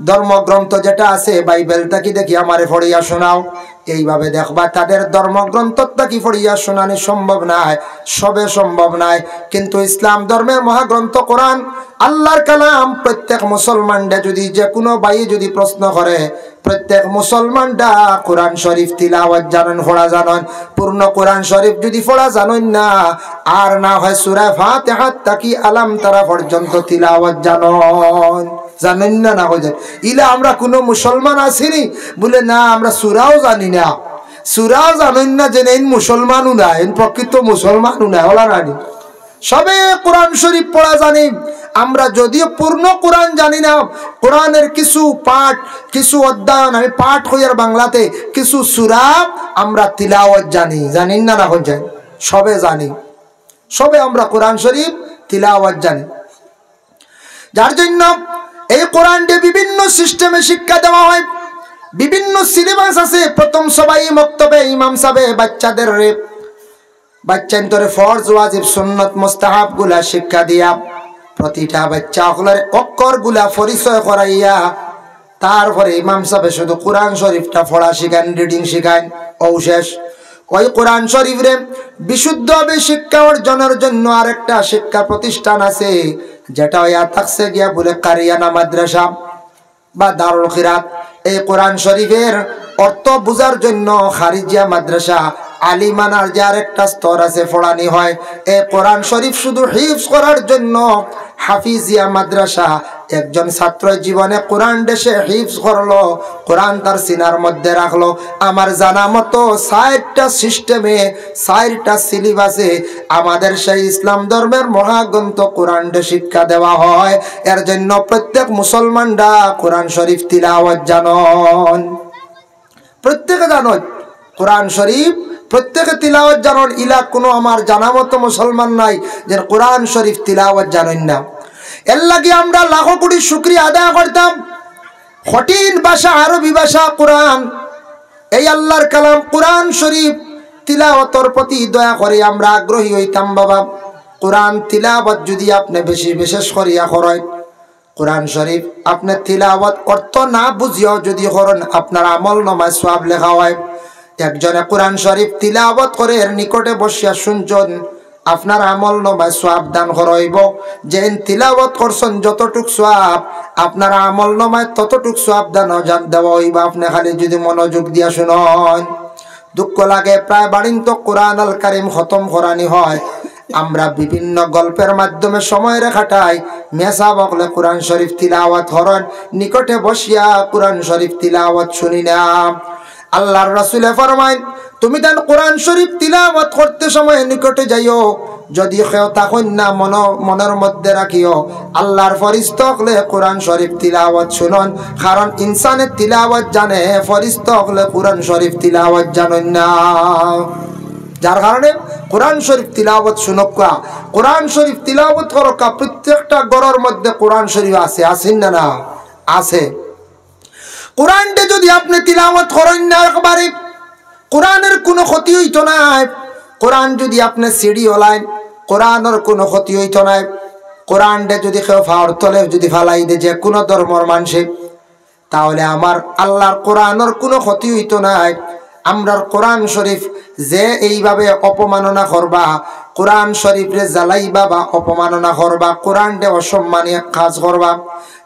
ধর্মগ্রন্থ যেটা আছে, বাইবেল থাকি দেখি আমারে পড়িয়া শোনাও।" এইভাবে দেখবা, তাদের ধর্মগ্রন্থ থাকি পড়িয়া শুনানি সম্ভব নায়, সবে সম্ভব নায়। কিন্তু ইসলাম ধর্মের মহাগ্রন্থ কোরআন, আল্লাহর কালাম, প্রত্যেক মুসলমানরে যদি, যে কোনো ভাইয়ে যদি প্রশ্ন করে, প্রত্যেক মুসলমানরা কোরআন শরীফ তিলাওয়াত জানইন, পড়া জানইন। পূর্ণ কোরআন শরীফ যদি পড়া জানইন না, আর না হয় সূরা ফাতিহা থাকি আলাম তারা পর্যন্ত তিলাওয়াত জানইন। জানইন না, না কইছেন? ইলা আমরা কোনো মুসলমান আছি নি? বুলে, "না, আমরা সূরাও জানি না।" সূরাও জানইন না, যেন এইন মুসলমানও না, এইন প্রকৃত মুসলমানও না, ওলা নানি। সবে কোরআন শরীফ পড়া জানি। আমরা যদিও পূর্ণ কোরআন জানি না, কোরআনের কিছু পাঠ, কিছু অধ্যয়ন আমি পাঠ কইয়ার বাংলাতে, কিছু সূরা আমরা তিলাওয়াত জানি, জানইন না, না কইছেন? সবে জানি, সবে আমরা কোরআন শরীফ তিলাওয়াত জানি। যার জন্য এই কোরআনটা বিভিন্ন সিস্টেমে শিক্ষা দেওয়া হয়, বিভিন্ন সিলেবাস আছে। প্রথম সবাই মক্তবে ইমাম সাহেব বাচ্চাদেররে, বাচ্চাইন্তরে ফরজ, ওয়াজিব, সুন্নত, মুস্তাহাব গুলা শিক্ষা দিয়া, প্রতিটা বাচ্চা অকলরে অক্ষর গুলা পরিচয় করাইয়া, তারপরে ইমাম সাহেব শুধু কোরআন শরীফটা পড়া শিখান, রিডিং শিখান, ও শেষ। ওই কোরআন শরীফরে বিশুদ্ধভাবে শিক্ষা অর্জনের জন্য আরেকটা শিক্ষা প্রতিষ্ঠান আছে, যেটা অইয়া থাকছে গিয়া বুলে কারিয়ানা মাদ্রাসা বা দারুল কিরাত। এই কোরআন শরীফের অর্থ বুঝার জন্য খারিজিয়া মাদ্রাসা, আলিমানার যে আরেকটা স্তর আছে, পড়ানি হয়। এই কোরআন শরীফ শুধু হিফজ করার জন্য হাফিজিয়া মাদ্রাসা, একজন ছাত্র জীবনে কোরআন দেশে হিফজ করলো, কোরআন তার সিনার মধ্যে রাখলো। আমার জানা মতো চাইরটা সিস্টেমে, চাইরটা সিলেবাসে আমাদের সেই ইসলাম ধর্মের মহাগ্রন্থ কোরআনরে শিক্ষা দেওয়া হয়। এর জন্য প্রত্যেক মুসলমানরা কোরআন শরীফ তিলাওয়াত জানইন, প্রত্যেকে জানইন। কোরআন শরীফ প্রত্যেকে তিলাওয়াত জানইন। ইলা কোনো আমার জানা মতো মুসলমান নাই যে কোরআন শরীফ তিলাওয়াত জানইন না। এর লাগি আমরা লাখো কোটি শুকরিয়া আদায় করতাম। কঠিন ভাষা, আরবি ভাষা কোরআন, এই আল্লাহর কালাম কোরআন শরীফ তিলাওয়াতর প্রতি দয়া করে আমরা আগ্রহী হইতাম। বাবা, কোরআন তিলাওয়াত যদি আপনে বেশি বিশেষ করিয়া করইন, কোরআন শরীফ আপনে তিলাওয়াত অর্থ না বুঝিয়াও যদি করইন, আপনার আমল নামায় সওয়াব লেখা হয়। একজনে কোরআন শরীফ তিলাওয়াত করে, এর নিকটে বসিয়া শুনছইন, আপনার আমল নামায় সওয়াব দান করা হইব। যেইন তিলাওয়াত করছইন যতটুক সওয়াব, আপনার আমল নামায় ততটুক সওয়াব দান অজান দেওয়া হইব, আপনে খালি যদি মনোযোগ দিয়া শুনইন। দুঃখ লাগে, প্রায় বাড়িন তো কোরআন আল কারিম খতম করানি হয়, আমরা বিভিন্ন গল্পের মাধ্যমে সময় রে কাটাই। মেসাব অকলে কোরআন শরীফ তিলাওয়াত করইন, নিকটে বসিয়া কোরআন শরীফ তিলাওয়াত শুনি না। আল্লাহর রাসূলে ফরমাইন, তুমি তান কোরআন শরীফ তিলাওয়াত করতে সময় নিকটে যাইও, যদি কেউ থাকইন না, মন, মনের মধ্যে রাখিও, আল্লাহর ফরিস্তা অকলে কোরআন শরীফ তিলাওয়াত শুনইন, কারণ ইনসানে তিলাওয়াত জানে, ফরিস্তা অকলে কোরআন শরীফ তিলাওয়াত জানইন না। যার কারণে কোরআন শরীফ তিলাওয়াত শুনউক্কা, কোরআন শরীফ তিলাওয়াত করউক্কা। প্রত্যেকটা ঘরর মধ্যে কোরআন শরীফ আছে, আছে না? না, আছে। কোরআনটা যদি আপনে তিলাওয়াত করইন না একবারে, কোরআনের কোনো ক্ষতি হইতো নায়। কোরআন যদি আপনে ছিড়ি হলাইন, কোরআনের কোনো ক্ষতি হইতো নায়। কোরআনটা যদি কেউ পাওর তলে যদি ফালাই দে, যে কোনো ধর্মর মানষে, তাহলে আমার আল্লাহর কোরআনের কোনো ক্ষতি হইতো নায়। আমরার কোরআন শরীফ যে এইভাবে অপমাননা করবা, কোরআন শরীফরে জ্বালাইবা বা অপমাননা করবা, কোরআনরে অসম্মানী কাজ করবা,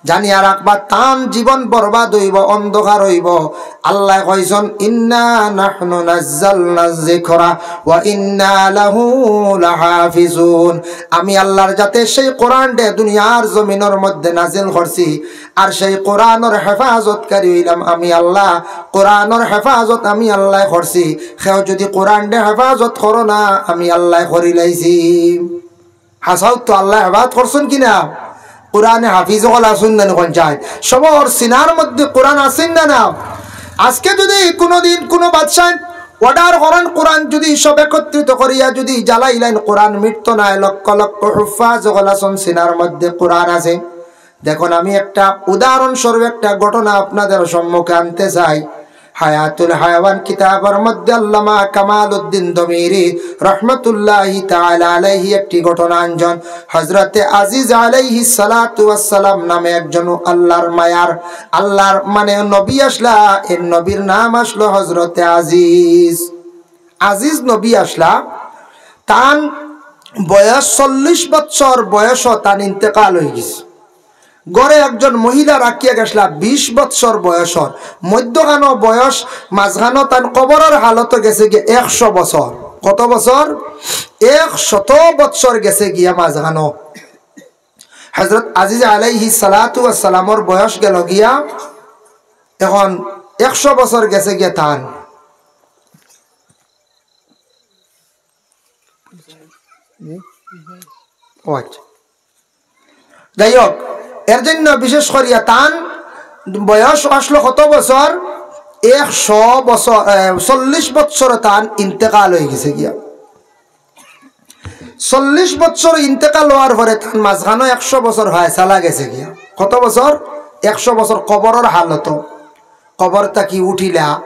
জানিয়া রাখবা, তান জীবন বরবাদ হইব, অন্ধকার হইব। আল্লায় কইছইন, "ইন্না নাহনু নাজ্জালনা যিকরা ওয়া ইন্না লাহু লাহাফিজুন।" আমি আল্লাহর জাতে সেই কোরআনরে দুনিয়ার জমিনর মধ্যে নাজিল করছি, আর সেই কোরআনর হেফাজতকারী হইলাম আমি আল্লাহ। কোরআনর হেফাজত আমি আল্লায় করছি। কেউ যদি কোরআনরে হেফাজত করো না, আমি আল্লায় করিলাইছি। হাছাউ তো আল্লায় হেফাজত করছইন কি না? কোরআনে হাফিজ অকল আছইন না নি? কইন চাই, সবর সিনার মধ্যে কোরআন আছইন না না? আজকে যুদি কুনুদিন কুনু বাদশায় order করইন, কোরআন যুদি সব একত্রিত করিয়া যুদি জ্বালাইলাইন, কোরআন মিটতো নায়। লক্ষ লক্ষ হুফফাজ অকল আছইন, সিনার মধ্যে কোরআন আছে। দেখুন, আমি একটা উদাহরণস্বরূপ একটা ঘটনা আপনাদের সম্মুখে আনতে চাই। হায়াতুল হায়াওয়ান কিতাবর মধ্যে আল্লামা কামালউদ্দিন দমিরি রহমতুল্লাহি তাআলা আলাইহি একটি ঘটনা আনছইন। হযরতে আজিজ আলাইহিস সালাতু ওয়াস সালাম নামে একজন আল্লাহর মায়ার, আল্লাহর মানে নবী আছলা, এর নবীর নাম আছলো হযরতে আজিজ। আজিজ নবী আছলা, তান বয়স চল্লিশ বছর বয়সো তান ইন্তেকাল অইগেছে। ঘরে একজন মহিলা রাখিয়া গেছলা বিশ বছর বয়সর, মধ্যখানো বয়স, মাঝখানো তান কবরর হালতো গেছে গিয়া একশো বছর। কত বছর? একশত বছর গেছে গিয়া মাঝখানো। হযরত আজিজ আলাইহিস সালাতু ওয়াস সালামর বয়স গেল গিয়া, এখন একশো বছর গেছে গিয়া তান। ও আচ্ছা। যাই হোক, এর জন্য বিশেষ করিয়া তান বয়স আছলো কত বছর? একশো বছর, এ, চল্লিশ বছর তান ইন্তেকাল অইগেছে গিয়া। চল্লিশ বছর ইন্তেকাল অওয়ার পরে তান মাঝখানো একশো বছর ফায়সালা গেছে গিয়া। কত বছর? একশো বছর কবরর হালতো। কবর থাকি উঠিলা,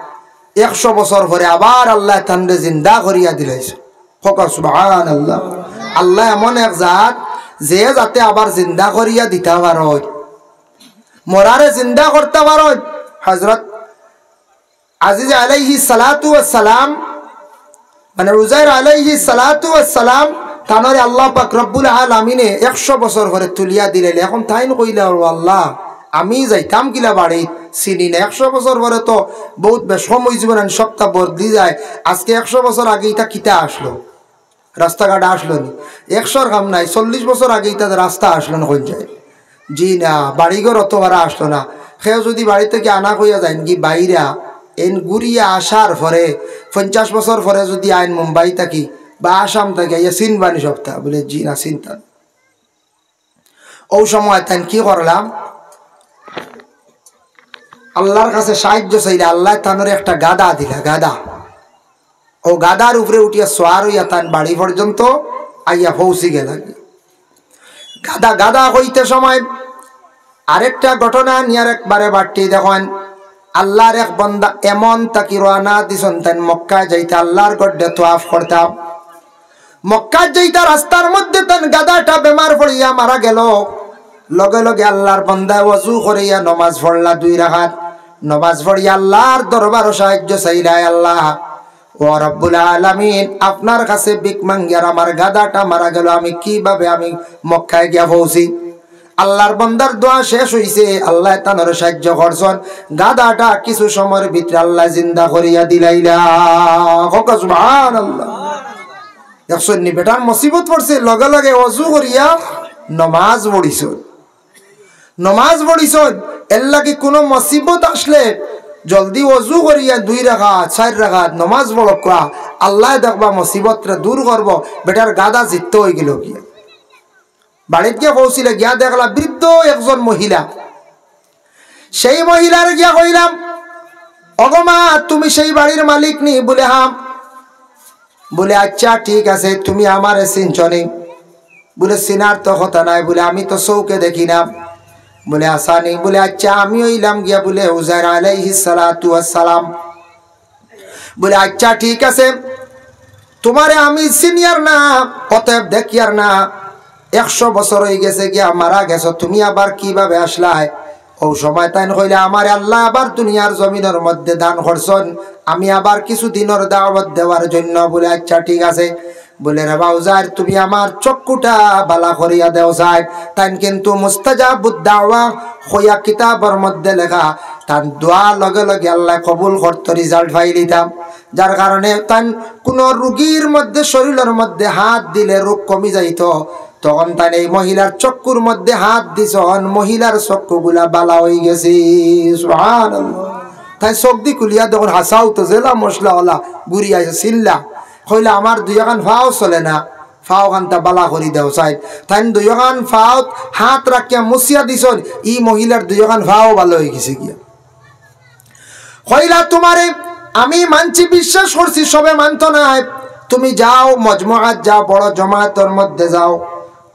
একশো বছর পরে আবার আল্লায় তানরে জিন্দা করিয়া দিলাইছইন। কউক্কা সুবহানাল্লাহ। আল্লাহ এমন এক জাত, যে জাতে আবার জিন্দা করিয়া দিতা পারইন, মরারে জিন্দা করতা পারইন। হযরত আজিজ আলাইহিস সালাতু ওয়াস সালাম, মানে উজাইর আলাইহিস সালাতু ওয়াস সালাম, তানরে আল্লাহ পাক রব্বুল আলামিনে একশো বছর পরে তুলিয়া দিলাইলা। এখন তাইন কইলা, "ও আল্লাহ, আমি যাইতাম কিলা বাড়িত, চিনি না। একশো বছর পরে তো বউত বেশকম অইযিবো না, সবতা বদলি যায়। আজকে একশো বছর আগে ইতা কিতা আছলো? রাস্তাঘাট আছলো নি? একশোর কাম নাই, চল্লিশ বছর আগে ইতা রাস্তা আছলো না, কইন চাই?" জি না, বাড়িঘর অত বারা আছলো না। কেউ যুদি বাড়ি থাকি আনা কইয়া যাইন গি বাইরা, এইন ঘুরিয়া আসার পরে, পঞ্চাশ বছর পরে যুদি আইন মুম্বাই থাকি বা আসাম থাকি, আইয়া চিনবা নি সবতা? বুলে, "জি না, চিনতাম।" অউ সময় তাইন কি করলা? আল্লাহর কাছে সাহায্য চাইলা, আল্লায় তানরে একটা গাধা দিলা, গাধা। অউ গাধার উপরে উঠিয়া সোয়ার অইয়া তান বাড়ি পর্যন্ত আইয়া পৌঁছি গেলা। গাধা, গাধা কইতে সময় আরেকটা ঘটনা নিয়ার একবারে বাট্টি দেখইন। আল্লাহর এক বন্দা এমন থাকি রওয়ানা দিছইন, তাইন মক্কায় যাইতা, আল্লাহর ঘররে তোয়াফ করতা। মক্কাত যাইতা রাস্তার মধ্যে তান গাধাটা বেমার পড়িয়া মারা গেল। লগে লগে আল্লাহর বন্দায় ওযু করিয়া নমাজ পড়লা দুই রাকাত। নমাজ পড়িয়া আল্লাহর দরবারো সাহায্য চাইলা, "আল্লাহ, ও রব্বুল আলামিন, আপনার কাছে ভিক মাঙ্গিয়ার আমার গাধাটা মারা গেল, আমি কিভাবে আমি মক্কায় গিয়া পৌঁছি?" আল্লাহর বন্দার দোয়া শেষ অইছে, আল্লায় তানরে সাহায্য করছইন। গাধাটা কিছু সময়র ভিতরে আল্লায় জিন্দা করিয়া দিলাইলা। কউক্কা সুবহানাল্লাহ। দেখছইন নি, বেটার মুসিবত পড়ছে, লগে লগে ওযু করিয়া নমাজ পড়িছইন। নমাজ পড়িছইন, এরলাগি কুনু মুসিবত আছলে জলদি ওযু করিয়া দুই রাকাত, চাইর রাকাত নমাজ পড়উক্কা, আল্লায় দেখবা মুসিবতরে দূর করবো। বেটার গাধা জিত্ত অইগেলো গিয়া। বাড়িত গিয়া পৌঁছিলা, গিয়া দেখলা বৃদ্ধ একজন মহিলা। সেই মহিলারে গিয়া কইলা, "ওগো মা, তুমি সেই বাড়ির মালিক নি?" বুলে, "হাঁ।" বুলে, "আইচ্ছা, ঠিক আছে, তুমি আমারে চিনছো নি?" বুলে, "চিনার তো কথা নাই," বুলে, "আমি তো চউখে দেখি না।" বুলে, "আচ্ছা নি?" বুলে, "আইচ্ছা, আমি অইলাম গিয়া," বুলে, "উজাইর আলাইহিস সালাতু ওয়াস সালাম।" বুলে, "আইচ্ছা, ঠিক আছে, তুমারে আমি চিনিয়ার না, অতএব দেখিয়ার না, একশো বছর অইগেছে গিয়া মারা গেছো, তুমি আবার কিভাবে আছলায়?" অউ সময় তাইন কইলা, "আমারে আল্লায় আবার দুনিয়ার জমিনর মধ্যে দান করছইন, আমি আবার কিছু দিনর দাওয়াত দেওয়ার জন্য।" বুলে, "আইচ্ছা, ঠিক আছে।" বুলে, "রে বা উজাইর, তুমি আমার চক্ষুটা বালা করিয়া দেও চাই।" তাইন কিন্তু মুস্তাজাবুদ দাওয়া কইয়া কিতাবর মধ্যে লেখা, তান দোয়া লগে লগে আল্লায় কবুল করতো, result পাইলিতা। যার কারণে তাইন কুনু রুগীর মধ্যে, শরীলর মধ্যে হাত দিলে রোগ কমি যাইতো। তখন তাইন এই মহিলার চক্ষুর মধ্যে হাত দিছইন, মহিলার চক্ষুগুলা বালা অইগেছে। সুবহানাল্লাহ। তাইন চউখদি খুলিয়া দেখইন হাছাউ তো জেলা মশলাআলা ঘুরি আইছে, চিনলা। কইলা, "আমার দুইওখান পাও চলে না।" ফাও খানটা বালা করি দেও চাই। তাইন দুইওখান ফাওত হাত রাখিয়া মুছিয়া দিছইন, ই মহিলার দুইওখান ফাও বালা অইগেছে গিয়া। কইলা, "তুমারে আমি মানছি, বিশ্বাস করছি, সবে মানতো নায়। তুমি যাও, মজমুআত যাও, বড় জমাতর মধ্যে যাও।"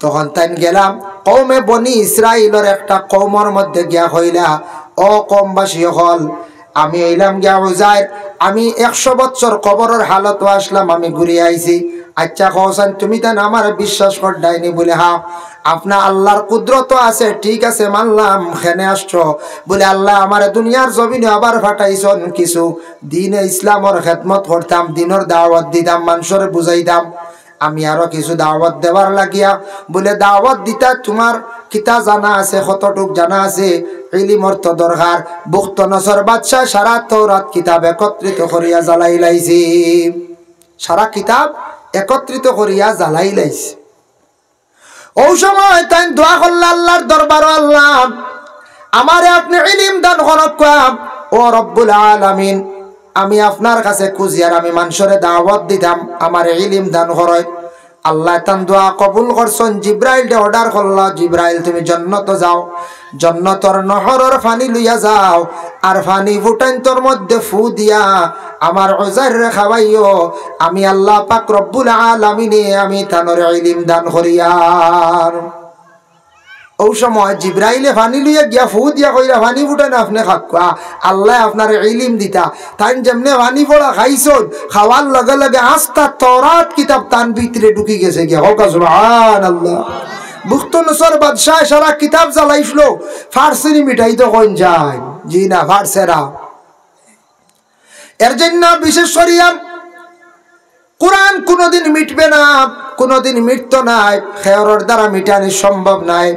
তখন তাইন গেলা, কওমে বনি ইসরাইলর একটা কওমর মধ্যে গিয়া কইলা, "ও কওমবাসী অকল, আমি অইলাম গিয়া উজাইর, আমি একশো বছর কবরর হালতো আছলাম, আমি ঘুরিয়া আইছি। আইচ্ছা কওছাইন, তুমি তাইন আমারে বিশ্বাস কররায়নি?" বুলে, "হ্যাঁ।" "আপনার আল্লার কুদরত আছে, ঠিক আছে, মানলাম, কেনে আইছো?" বুলে, "আল্লায় আমারে দুনিয়ার জমিনো আবার পাঠাইছইন, কিছু দ্বীনে ইসলামর খেদমত করতাম, দ্বীনর দাওয়াত দিতাম, মানষরে বুঝাইতাম। আমি আরো কিছু দাওয়াত দেওয়ার লাগিয়া।" বুলে, "দাওয়াত দিতা, তুমার কিতা জানা আছে, কতটুক জানা আছে, ইলিমর তো দরকার।" বুখতনছর বাদশায় সারা তৌরাত কিতাব একত্রিত করিয়া জ্বালাইলাইছে, সারা কিতাব একত্রিত করিয়া জ্বালাইলাইছে। অউ সময় তাইন দোয়া করলা আল্লার দরবারো, "আল্লা, আমারে আপনে ইলিম দান করউক্কা। ও রব্বুল আলামিন, আমি আপনার কাছে খুজিয়ার, আমি মানষরে দাওয়াত দিতাম, আমারে ইলিম দান করইন।" আল্লায় তান দোয়া কবুল করছইন। জিব্রাইলরে অর্ডার করলা, "জিব্রাইল, তুমি জন্নতো যাও, জন্নতর নহরর পানি লইয়া যাও, আর পানি ফুটাইন্তর মধ্যে ফু দিয়া আমার উজাইররে খাওয়াইও, আমি আল্লা পাক রব্বুল আলামিনে আমি তানরে ইলিম দান করিয়ার।" অউ সময় জিব্রাইলে পানি লইয়া গিয়া ফু দিয়া কইলা, "পানি ফুটাইন, আপনে খাউক্কা, আল্লায় আপনারে ইলিম দিতা।" তাইন যেমনে পানি পড়া খাইছইন, খাওয়ার লগে লগে আস্তা তৌরাত কিতাব তান ভিতরে ঢুকি গেছে গিয়া। কউক্কা সুবহানাল্লাহ। বুখতনছর বাদশায় সারা কিতাব জ্বালাইছলো, পারছেনি মিটাইতো? কইন চাইন, জি না, পারছে না। এর জন্য বিশেষ করিয়া কোরআন কুনুদিন মিটবে না, কুনুদিন মিটতো নায়, কেউরর দ্বারা মিটানি সম্ভব নায়।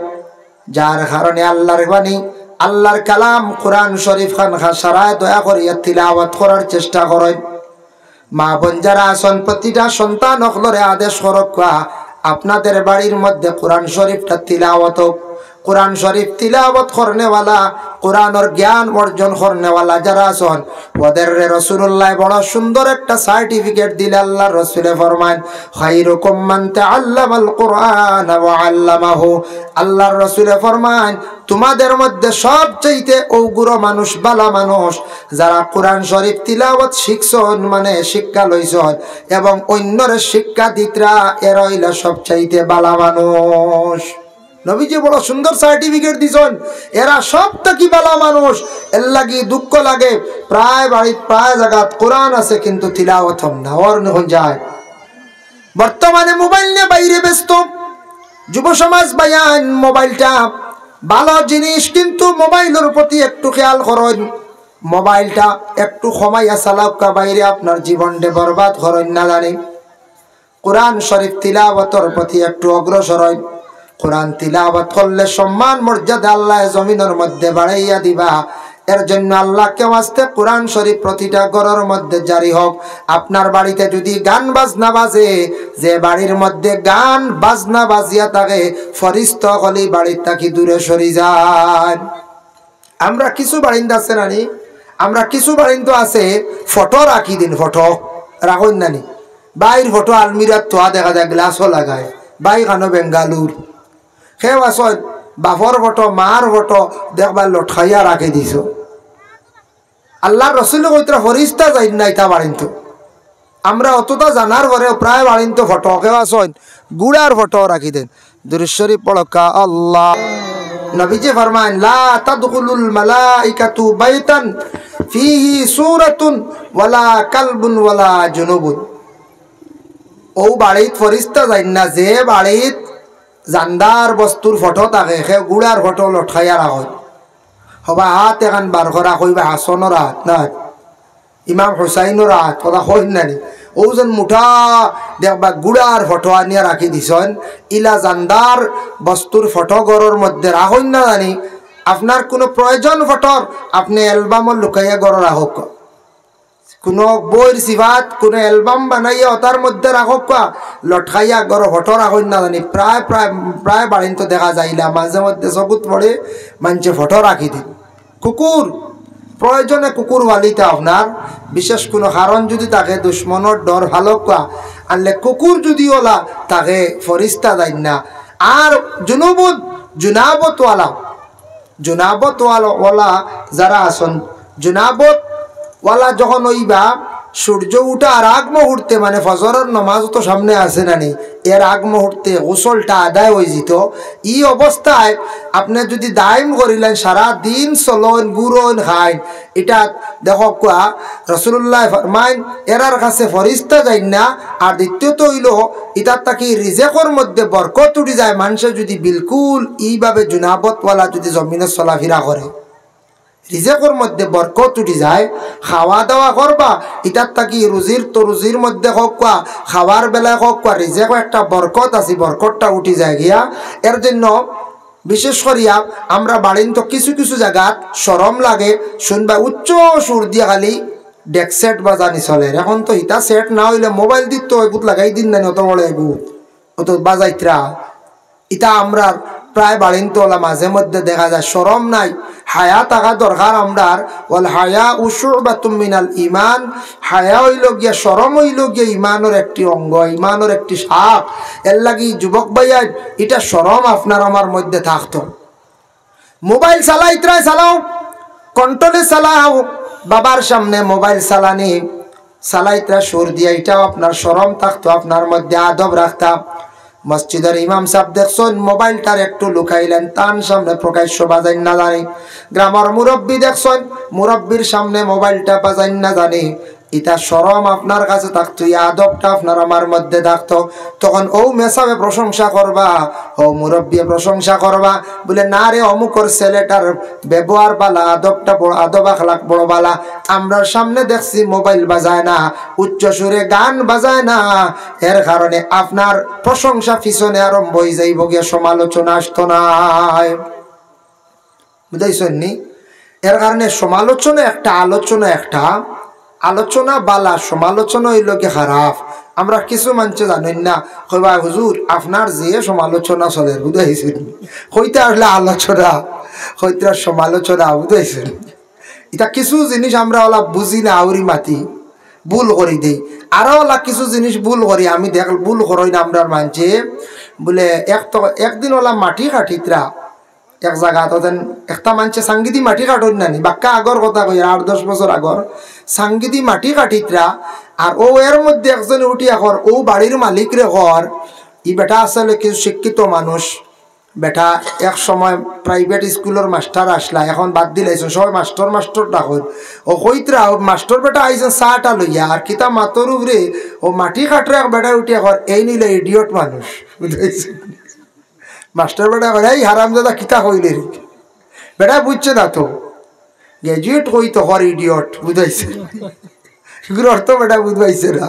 যার কারণে আল্লার বাণী, আল্লার কালাম কোরআন শরীফ খান খাসারায় দয়া করিয়া তিলাওয়াত করার চেষ্টা করইন। মা বোন যারা আছইন, প্রতিটা সন্তান অকলরে আদেশ করউক্কা, আপনাদের বাড়ির মধ্যে কোরআন শরীফটা তিলাওয়াত হউক। কোরআন শরীফ তিলাওয়াত করনেওয়ালা, কোরআনর জ্ঞান অর্জন করনেওয়ালা যারা আছইন, ওদেররে রাসুলুল্লায় বড় সুন্দর একটা সার্টিফিকেট দিলা। আল্লার রাসুলে ফরমাইন, "খায়রুকুম মান তাআল্লামাল কুরআনা ওয়া আল্লামাহু।" আল্লার রাসুলে ফরমাইন, "তুমাদের মধ্যে সবচাইতে অগুইন মানুষ, বালা মানুষ, যারা কোরআন শরীফ তিলাওয়াত শিখছইন, মানে শিক্ষা লইছইন, এবং অইন্যরে শিক্ষা দিতরা, এরা অইলা সবচাইতে বালা মানুষ।" নবীজি বড় সুন্দর সার্টিফিকেট দিছইন, এরা সব থাকি বালা মানুষ। এরলাগি দুঃখ লাগে, প্রায় বাড়িত, প্রায় জাগাত কোরআন আছে, কিন্তু তিলাওয়াত অর না, অর না, অখন যায়। বর্তমানে মোবাইল নিয়া বাইরে ব্যস্ত। যুব সমাজ ভাইয়াইন, মোবাইলটা ভালো জিনিস, কিন্তু মোবাইলর প্রতি একটু খেয়াল করইন। মোবাইলটা একটু কমাইয়া চালাউক্কা, বাইরে আপনার জীবনটা বরবাদ করইন না জানি। কোরআন শরীফ তিলাওয়াতর প্রতি একটু অগ্রসর অইন। কোরআন তিলাওয়াত করলে সম্মান মর্যাদা আল্লায় জমিনর মধ্যে বাড়াইয়া দিবা। এর জন্য আল্লাহকে ওয়াস্তে কোরআন শরীফ প্রতিটা ঘরর মধ্যে জারি হউক। আপনার বাড়িতে যদি গান বাজনা বাজে, যে বাড়ির মধ্যে গান বাজনা বাজিয়া থাকে, ফিরিস্তা অকল ই বাড়ির থাকি দূরে সরি যাইন। আমরা কিছু বাড়িত আছে নানি, আমরা কিছু বাড়িত আছে ফটো রাখি দিন, ফটো রাখইন নানি, বাইর ফটো আলমিরাত থোয়া দেখা যায়, গ্লাসও লাগায়, বাই খানো বেঙ্গালুর। কেউ আছইন বাপর ফটো, মার ফটো দেখবা লটকাইয়া রাখি দিছো। আল্লার রসুলে কইতরা ফিরিস্তা যাইন না ইতা বাড়িত। আমরা অতটা জানার পরেও প্রায় বাড়িত ফটো, কেউ আছইন ঘুড়ার ফটো রাখি দেইন। দুরূদ শরীফ পড়উক্কা, আল্লাহ। নবীজি ফরমাইন, "লা তাদখুলুল মালাইকাতু বাইতান ফীহি সূরাতুন ওয়ালা কালবুন ওয়ালা জুনুবুন।" অউ বাড়িত ফিরিস্তা যাইন না, যে বাড়িত জানদার বস্তুর ফটো থাকে, কেউ ঘুড়ার ফটো লটকাইয়া রাখইন। হবা আত এখান বার করা, কইবা হাছনর আত না, ইমাম হুসাইনর আত, কথা কইন না নি? অউ যেন মুটা দেখবা ঘুড়ার ফটো আনিয়া রাখি দিছইন, ইলা জানদার বস্তুর ফটো ঘরর মধ্যে রাখইন না জানি। আপনার কুনু প্রয়োজন ফটোর, আপনে অ্যালবামো লুকাইয়া ঘরো রাখউক্কা। কুনু বইর সিফাত, কুনু অ্যালবাম বানাইয়া অতার মধ্যে রাখউক্কা, লটকাইয়া ঘরো ফটো রাখইন না জানি। প্রায়, প্রায়, প্রায় বাড়িত দেখা যায় ইলা, মাঝে মধ্যে চকুত পড়ে, মানষে ফটো রাখি দেইন। কুকুর, প্রয়োজনে কুকুর পালিতা আপনার, বিশেষ কুনু কারণ যুদি থাকে, দুশমনর ডর ভালউক্কা, আনলে কুকুর যুদি অলা থাকে, ফরিস্তা যাইন না। আর জুনুবত, জুনাবতওয়ালা, জুনাবতওয়ালা, ওয়ালা যারা আছইন, জুনাবতওয়ালা যখন অইবা, সূর্য উঠার আগ মুহূর্তে, মানে ফজরর নমাজ তো সামনে আছে না নি, এর আগ মুহূর্তে গোসলটা আদায় অইযিতো। ই অবস্থায় আপনে যুদি দায়েম করিলাইন, সারা দিন চলইন, ঘুরইন, খাইন, ইটা দেখউক্কা, রাসূলুল্লায় ফরমাইন, এরার কাছে ফরিস্তা যাইন না। আর দ্বিতীয়ত অইলো, ইতার থাকি রিজেকর মধ্যে বরকত উঠি যায়। মানষে যুদি বিলকুল ইভাবে জুনাবতওয়ালা যুদি জমিনো চলাফিরা করে, রিজেকর মধ্যে বরকত উঠি যায়। খাওয়া দাওয়া করবা, ইতার থাকি রুজির তো রুজির মধ্যে কউক্কা, খাওয়ার বেলায় কউক্কা, রিজেকো একটা বরকত আছে, বরকতটা উঠি যায় গিয়া। এর জন্য বিশেষ করিয়া আমরা বাড়িন তো কিছু কিছু জাগাত শরম লাগে, হুনবা উচ্চ সুর দিয়া খালি ডেক সেট বাজানি চলের। এখন তো ইতা সেট না অইলে মোবাইল দিত তো এগুত লাগাই দিন না, অত বড় এগু, অত বাজাইতরা। ইতা আমরার প্রায় বাড়িন তো অলা মাঝে মধ্যে দেখা যায়, শরম নাই, হায়া থাকা দরকার আমরার। ওয়াল হায়াউ শুবাতুম মিনাল ঈমান, হায়া অইলো গিয়া, শরম অইলো গিয়া ইমানর একটি অঙ্গ, ইমানর একটি শাখ। এর লাগি যুবক ভাইয়াইন, ইটা শরম আপনার আমার মধ্যে থাকতো। মোবাইল চালাইতরায় চালাও, কন্ট্রোলে চালাও, বাবার সামনে মোবাইল চালানি, চালাইতরা সুর দিয়া, ইটাও আপনার শরম থাকতো, আপনার মধ্যে আদব রাখতা। মসজিদর ইমাম সাব দেখছইন, মোবাইলটার একটু লুকাইলেন, তান সামনে প্রকাশ্য বাজাইন না জানি। গ্রামর মুরব্বি দেখছইন, মুরব্বির সামনে মোবাইলটা বাজাইন না জানি। ইতা শরম আপনার কাছে থাকতো, ই আদবটা আপনার আমার মধ্যে থাকতো। তখন অউ মেসাবে প্রশংসা করবা, অউ মুরব্বিয়ে প্রশংসা করবা, বুলে, "না রে, অমুকর ছেলেটার ব্যবহার বালা, আদবটা বড়, আদব আখলাক বড় বালা। আমরার সামনে দেখছি মোবাইল বাজায় না, উচ্চ সুরে গান বাজায় না, এর কারণে আপনার প্রশংসা পিছনে আরম্ভ অইযাইবো গিয়া, সমালোচনা আসতো নায়।" বুঝাইছইন নি? এর কারণে সমালোচনা একটা, আলোচনা একটা, আলোচনা বালা, সমালোচনা অইলো গি খারাপ। আমরা কিছু মানষে জানইন না, কইবা, "হুজুর, আপনার যে সমালোচনা চলের।" বুঝাইছইন নি? কইতা আসলে আলোচনা, কইতা সমালোচনা, বুঝাইছইন নি? ইতা কিছু জিনিস আমরা অলা বুঝি না, আউরি মাতি, ভুল করি দেই। আরো অলা কিছু জিনিস ভুল করি, আমি দেখ, ভুল করইন আমরার মানষে। বুলে, এক তো, একদিন অলা মাটি কাটিতরা, এক জাগাত অতেন একটা মানষে সাঙ্গিদি মাটি কাটইন না নি, বাক্কা আগর কথা কইয়ার, আট দশ বছর আগর, সাঙ্গিদি মাটি কাটিতরা। আর অউ এর মধ্যে একজনে উঠিয়া কর, অউ বাড়ির মালিকরে কর, ই বেটা আসলে কিছু শিক্ষিত মানুষ, বেটা এক সময় প্রাইভেট স্কুলর মাস্টার আছলা, এখন বাদ দিলাইছইন, সবে মাস্টার মাস্টার ডাকইন। অউ কইতরা, অউ মাস্টার বেটা আইছইন চাটা লইয়া, আর কিতা মাতর উপরে, অউ মাটি কাটরা এক বেটা উঠিয়া কর, "এইন অইলা ইডিয়ট মানুষ।" বুঝাইছইন? মাস্টার বেটা কয়, "এই হারামজাদা, কিতা কইলে রে?" বেটা বুঝছে না তো, গ্র্যাজুয়েট কই তো কর ইডিয়ট, বুঝাইছে? এগুর অর্থ বেটা বুঝাইছে না।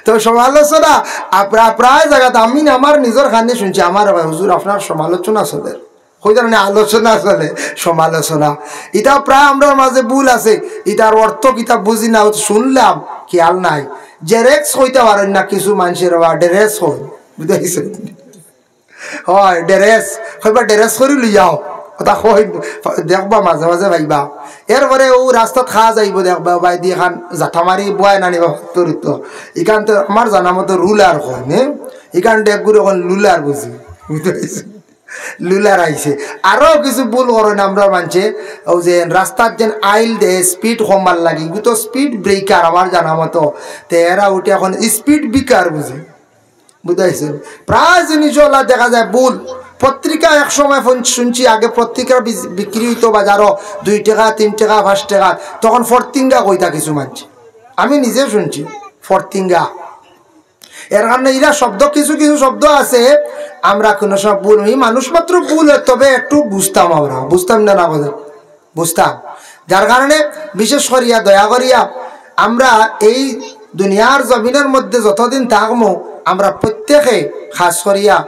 তো সমালোচনা, আ, প্রা-, প্রায় জাগাত আমি না আমার নিজর কানে হুনছি, আমারে কয়, "হুজুর, আপনার সমালোচনা চলের।" কইতারা না, আলোচনা চলে, সমালোচনা। ইতা প্রায় আমরার মাঝে ভুল আছে, ইতার অর্থ কিতা বুঝি না, অউ হুনলাম, খেয়াল নাই। জেরেক্স কইতা পারইন না কিছু মানষে, বা ড্রেস কইন, বুঝাইছে? অয়, ড্রেস, কইবা ড্রেস করি লইয়াও। কথা কই, দেখবা মাঝে মাঝে পাইবা। এরপরে অউ রাস্তাত খাজ আইবো, দেখবা, বায়দি এখান জাতা মারি বয় না নি বা, তোর তো। ইখান তো আমার জানা মতো রুলার কইন, হে? ইখান ডেকগুরে কইন লুলার বুঝি। বুঝতে পারছি? লুলার আইছে। আরো কিছু ভুল করইন আমরার মানষে, অউ যে রাস্তাত যেন আইল দে, স্পিড কমার লাগি, ইগু তো স্পিড ব্রেকার আমার জানা মতো। তে এরা উঠে এখন স্পিড বিকার বুঝে। বুঝাইছইন? প্রায় জিনিস অলা দেখা যায় ভুল। পত্রিকা এক সময় ফোন-, হুনছি আগে পত্রিকা বিজ-, বিক্রি অইতো বাজারো দুই টেকা, তিন টেকা, পাঁচ টেকা, তখন ফরতিঙ্গা কইতা কিছু মানষে। আমি নিজে হুনছি, ফরতিঙ্গা। এর কারণে ইলা শব্দ, কিছু কিছু শব্দ আছে, আমরা কুনু সময় ভুল, ই মানুষ মাত্র ভুল অয়, তবে একটু বুঝতাম আমরা, বুঝতাম না, না বুঝতাম। বুঝতাম। যার কারণে বিশেষ করিয়া, দয়া করিয়া, আমরা এই দুনিয়ার জমিনর মধ্যে যতদিন থাকমু, আমরা প্রত্যেকে খাস করিয়া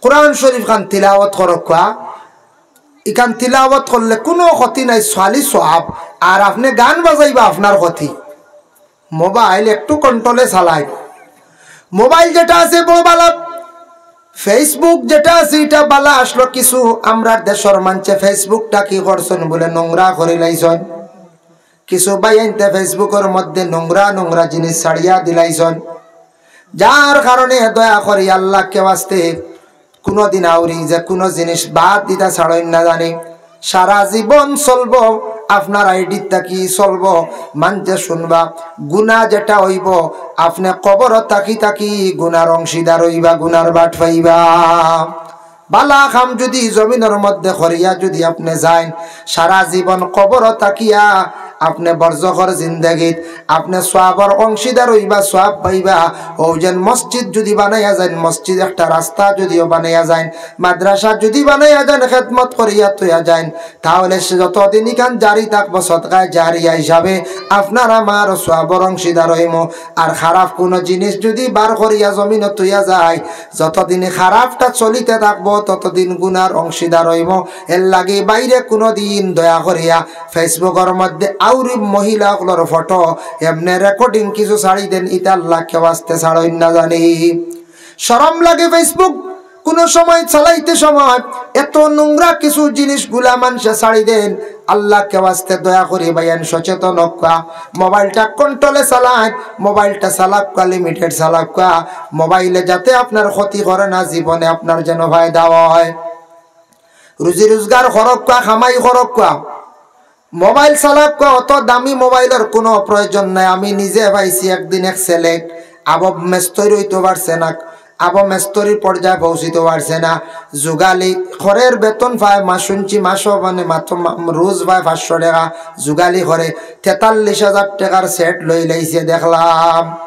কোরআন শরীফ খান তিলাওয়াত করউক্কা। ইখান তিলাওয়াত করলে কুনু ক্ষতি নাই, খালি সওয়াব। আর আপনে গান বাজাইবা, আপনার ক্ষতি। মোবাইল একটু কন্ট্রোলে চালাইন। মোবাইল যেটা আছে বড় বালা, Facebook যেটা আছে ইটা বালা আছলো কিছু। আমরার দেশর মানষে Facebook টা কি করছইন বুলে নোংরা করিলাইছইন। কিছু ভাইয়াইন্তে Facebook-র মধ্যে নোংরা নোংরা জিনিস ছাড়িয়া দিলাইছইন। যার কারণে দয়া করি আল্লাহকে ওয়াস্তে কুনুদিন আউরি যে কুনু জিনিস বাদ দিতা ছাড়ইন না জানি। সারা জীবন চলবো আপনার আইডির থাকি চলবো, মানষে শুনবা। গুনা যেটা অইবো, আপনে কবরো থাকি থাকি গুনার অংশীদার অইবা, গুনার বাট পাইবা। বালা কাম যুদি জমিনর মধ্যে করিয়া যুদি আপনে যাইন, সারা জীবন কবরো থাকিয়া আপনে বরজখর জিন্দেগিত আপনে সওয়াবর অংশীদার অইবা, সওয়াব পাইবা। অউ যেন মসজিদ যুদি বানাইয়া যাইন, মসজিদ একটা রাস্তা যুদিও বানাইয়া যাইন, মাদ্রাসা যুদি বানাইয়া যাইন, খেদমত করিয়া থইয়া যাইন, তাহলে সে যতদিন ইখান জারি থাকবো, সদকায়ে জারিয়া হিসাবে আপনার আমার সওয়াবর অংশীদার অইমু। আর খারাপ কুনু জিনিস যুদি বার করিয়া জমিনো থইয়া যায়, যতদিন খারাপটা চলিতে থাকবো, ততদিন গুনার অংশীদার অইমু। এর লাগি বাইরে কুনুদিন দয়া করিয়া Facebook-র মধ্যে আউরি মহিলা অকলর ফটো এমনে রেকর্ডিং কিছু ছাড়ি দেন, ইতা আল্লাহকে ওয়াস্তে ছাড়ইন না জানি। শরম লাগে Facebook কুনু সময় চালাইতে সময়, এত নোংরা কিছু জিনিসগুলা মানষে ছাড়ি দেন। আল্লাহকে ওয়াস্তে দয়া করি ভাইয়াইন সচেতন অউক্কা, মোবাইলটা কন্ট্রোলে চালাইন, মোবাইলটা চালাউক্কা, লিমিটেড চালাউক্কা, মোবাইলে যাতে আপনার ক্ষতি করে না, জীবনে আপনার যেন ফায়দা হয়। রুজি রোজগার করউক্কা, কামাই করউক্কা, মোবাইল চালাউক্কা, অত দামি মোবাইলর কুনু প্রয়োজন নাই। আমি নিজে পাইছি একদিন এক ছেলে, আবো মেস্তরি অইতো পারছে না, আবো মেস্তরির পর্যায়ে পৌঁছিতো পারছে না। জুগালি করের, বেতন পায়, মা শুনছি মাসো মানে মাত্র মা-, রোজ পায় পাঁচশো টেকা, জুগালি করে তেতাল্লিশ হাজার টেকার সেট লইলাইছে দেখলাম।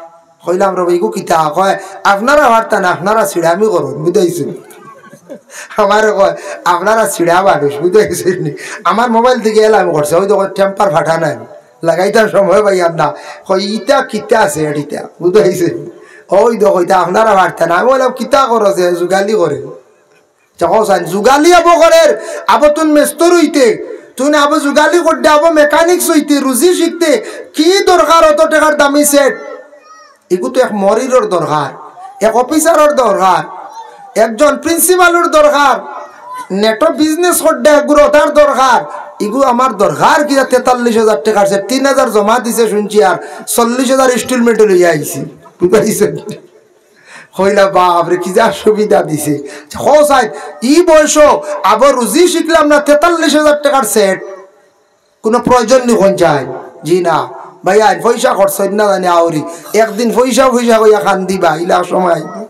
কইলাম, "রে ভাই, ইগু কিতা?" কয়, "আপনারা পারতা না, আপনারা ছিড়ামি করইন, বুঝাইছো?" আমারে কয়, "আপনারা ছিড়া মানুষ, বুঝাইছো নি?" আমার মোবাইল থাকি এলাম করছে, ওই দেখো টেম্পার ফাটা নাই, লাগাইতার সময় পাইয়ার না। কয়, "ইতা কিতা আছে ইটা?" বুঝাইছো নি? ওই দেখো, "ইতা আপনারা পারতা না।" আমি কইলাম, "কিতা করো যে জুগালি করে?" যখন চাইন জুগালি আবো করের, আবো তুন মেস্তর অইতে, তুন আবো জুগালি করতে, আবো মেকানিক্স অইতে, রুজি শিখতে, কি দরকার অত টেকার দামি সেট? ইগু তো এক মরিরর দরকার, এক অফিসারর দরকার, একজন প্রিন্সিপালর দরকার, নেটো বিজনেস করতে এগুর অতার দরকার। ইগু আমার দরকার কিতা? তেতাল্লিশ হাজার টেকার সেট, তিন হাজার জমা দিছে শুনছি, আর চল্লিশ হাজার ইনস্টলমেন্টে লইয়া আইছি, বুঝাইছো নি? কইলা, "বাপ রে, কি যে সুবিধা দিছে।" কও চাইন, ই বয়সো আবার রুজি শিখলাম না, তেতাল্লিশ হাজার টেকার সেট, কুনু প্রয়োজন নি কইন চাইন? জি না। ভাইয়াইন, পয়সা খরচ অইন না জানি আউরি। একদিন পয়সা পয়সা কইয়া কান্দিবা, ইলা সময় আইবো।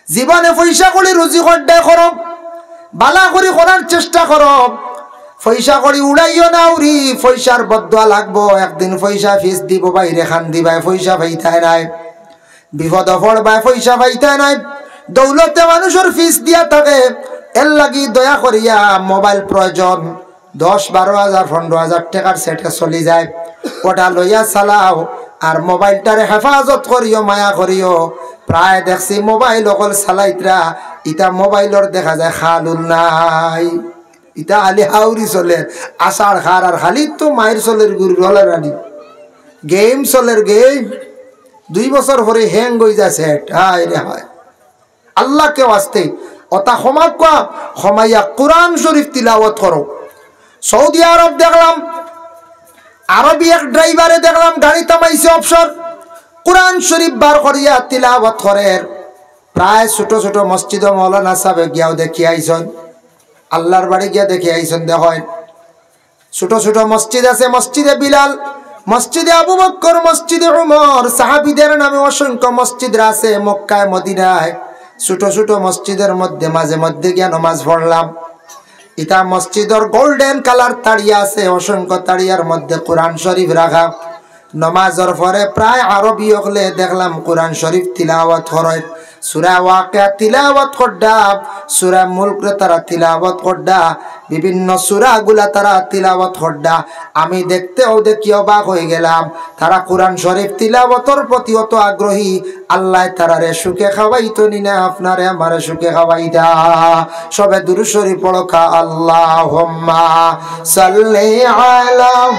জীবনে পয়সা করি রুজি করতে করো, বালা করি করার চেষ্টা করো। পয়সা করি উড়াইও না আউরি, পয়সার বদদোয়া লাগবো। একদিন পয়সা ফিস দিবো, বাইরে কান্দিবায়, পয়সা পাইতায় নায়। বিপদো পড়বায়, পয়সা পাইতায় নায়। দৌলতে মানুষর ফিস দিয়া থাকে। এর লাগি দয়া করিয়া মোবাইল প্রয়োজন, দশ, বারো হাজার, পনেরো হাজার টেকার সেটে চলি যায়, ওটা লইয়া চালাও। আর মোবাইলটারে হেফাজত করিও, মায়া করিও। প্রায় দেখছি মোবাইল অকল চালাইতরা, ইতা মোবাইলর দেখা যায় খালুল নাই। ইতা খালি হাউরি চলের, আষাঢ় খার আর খালি তো মাইর চলের গুরু রলার আনি। গেম চলের, গেম। দুই বছর পরে হ্যাং অই যায় সেট। হায় রে হায়। আল্লাহকে ওয়াস্তে অতা ক্ষমা কওয়া, ক্ষমাইয়া কোরআন শরীফ তিলাওয়াত করো। সৌদি আরব দেখলাম, আরবি এক ড্রাইভারে দেখলাম গাড়ি থামাইছে অবসর, কোরআন শরীফ বার করিয়া তিলাওয়াত করের। প্রায় ছোট ছোট মসজিদো মৌলানা সাহেব গিয়াও দেখি আইছন, আল্লাহর বাড়ি গিয়া দেখি আইছন। দেখইন, ছোট ছোট মসজিদ আছে, মসজিদে বিলাল, মসজিদে আবু বক্কর, মসজিদে উমর, সাহাবীদের নামে অসংখ্য মসজিদ আছে মক্কায় মদিনায়। ছোট ছোট মসজিদের মধ্যে মাঝে মধ্যে গিয়া নমাজ পড়লাম। ইতা মসজিদর গোল্ডেন কালার তাড়িয়া আছে, অসংখ্য তাড়িয়ার মধ্যে কোরআন শরীফ রাখা। নমাজর পরে প্রায় আরবি অকলে দেখলাম কোরআন শরীফ তিলাওয়াত করইন। সূরা ওয়াকিয়া তিলাওয়াত কররা, সূরা মুলকরে তারা তিলাওয়াত কররা, বিভিন্ন সূরাগুলা তারা তিলাওয়াত কররা। আমি দেখতেও দেখি অবাক অই গেলাম, তারা কোরআন শরীফ তিলাওয়াতর প্রতি অত আগ্রহী। আল্লায় তারারে সুখে খাওয়াইতো নি না, আপনারে আমারে সুখে খাওয়াইতা। সবে দুরূদ শরীফ পড়ো খা, আল্লাহুম্মা সাল্লি আলা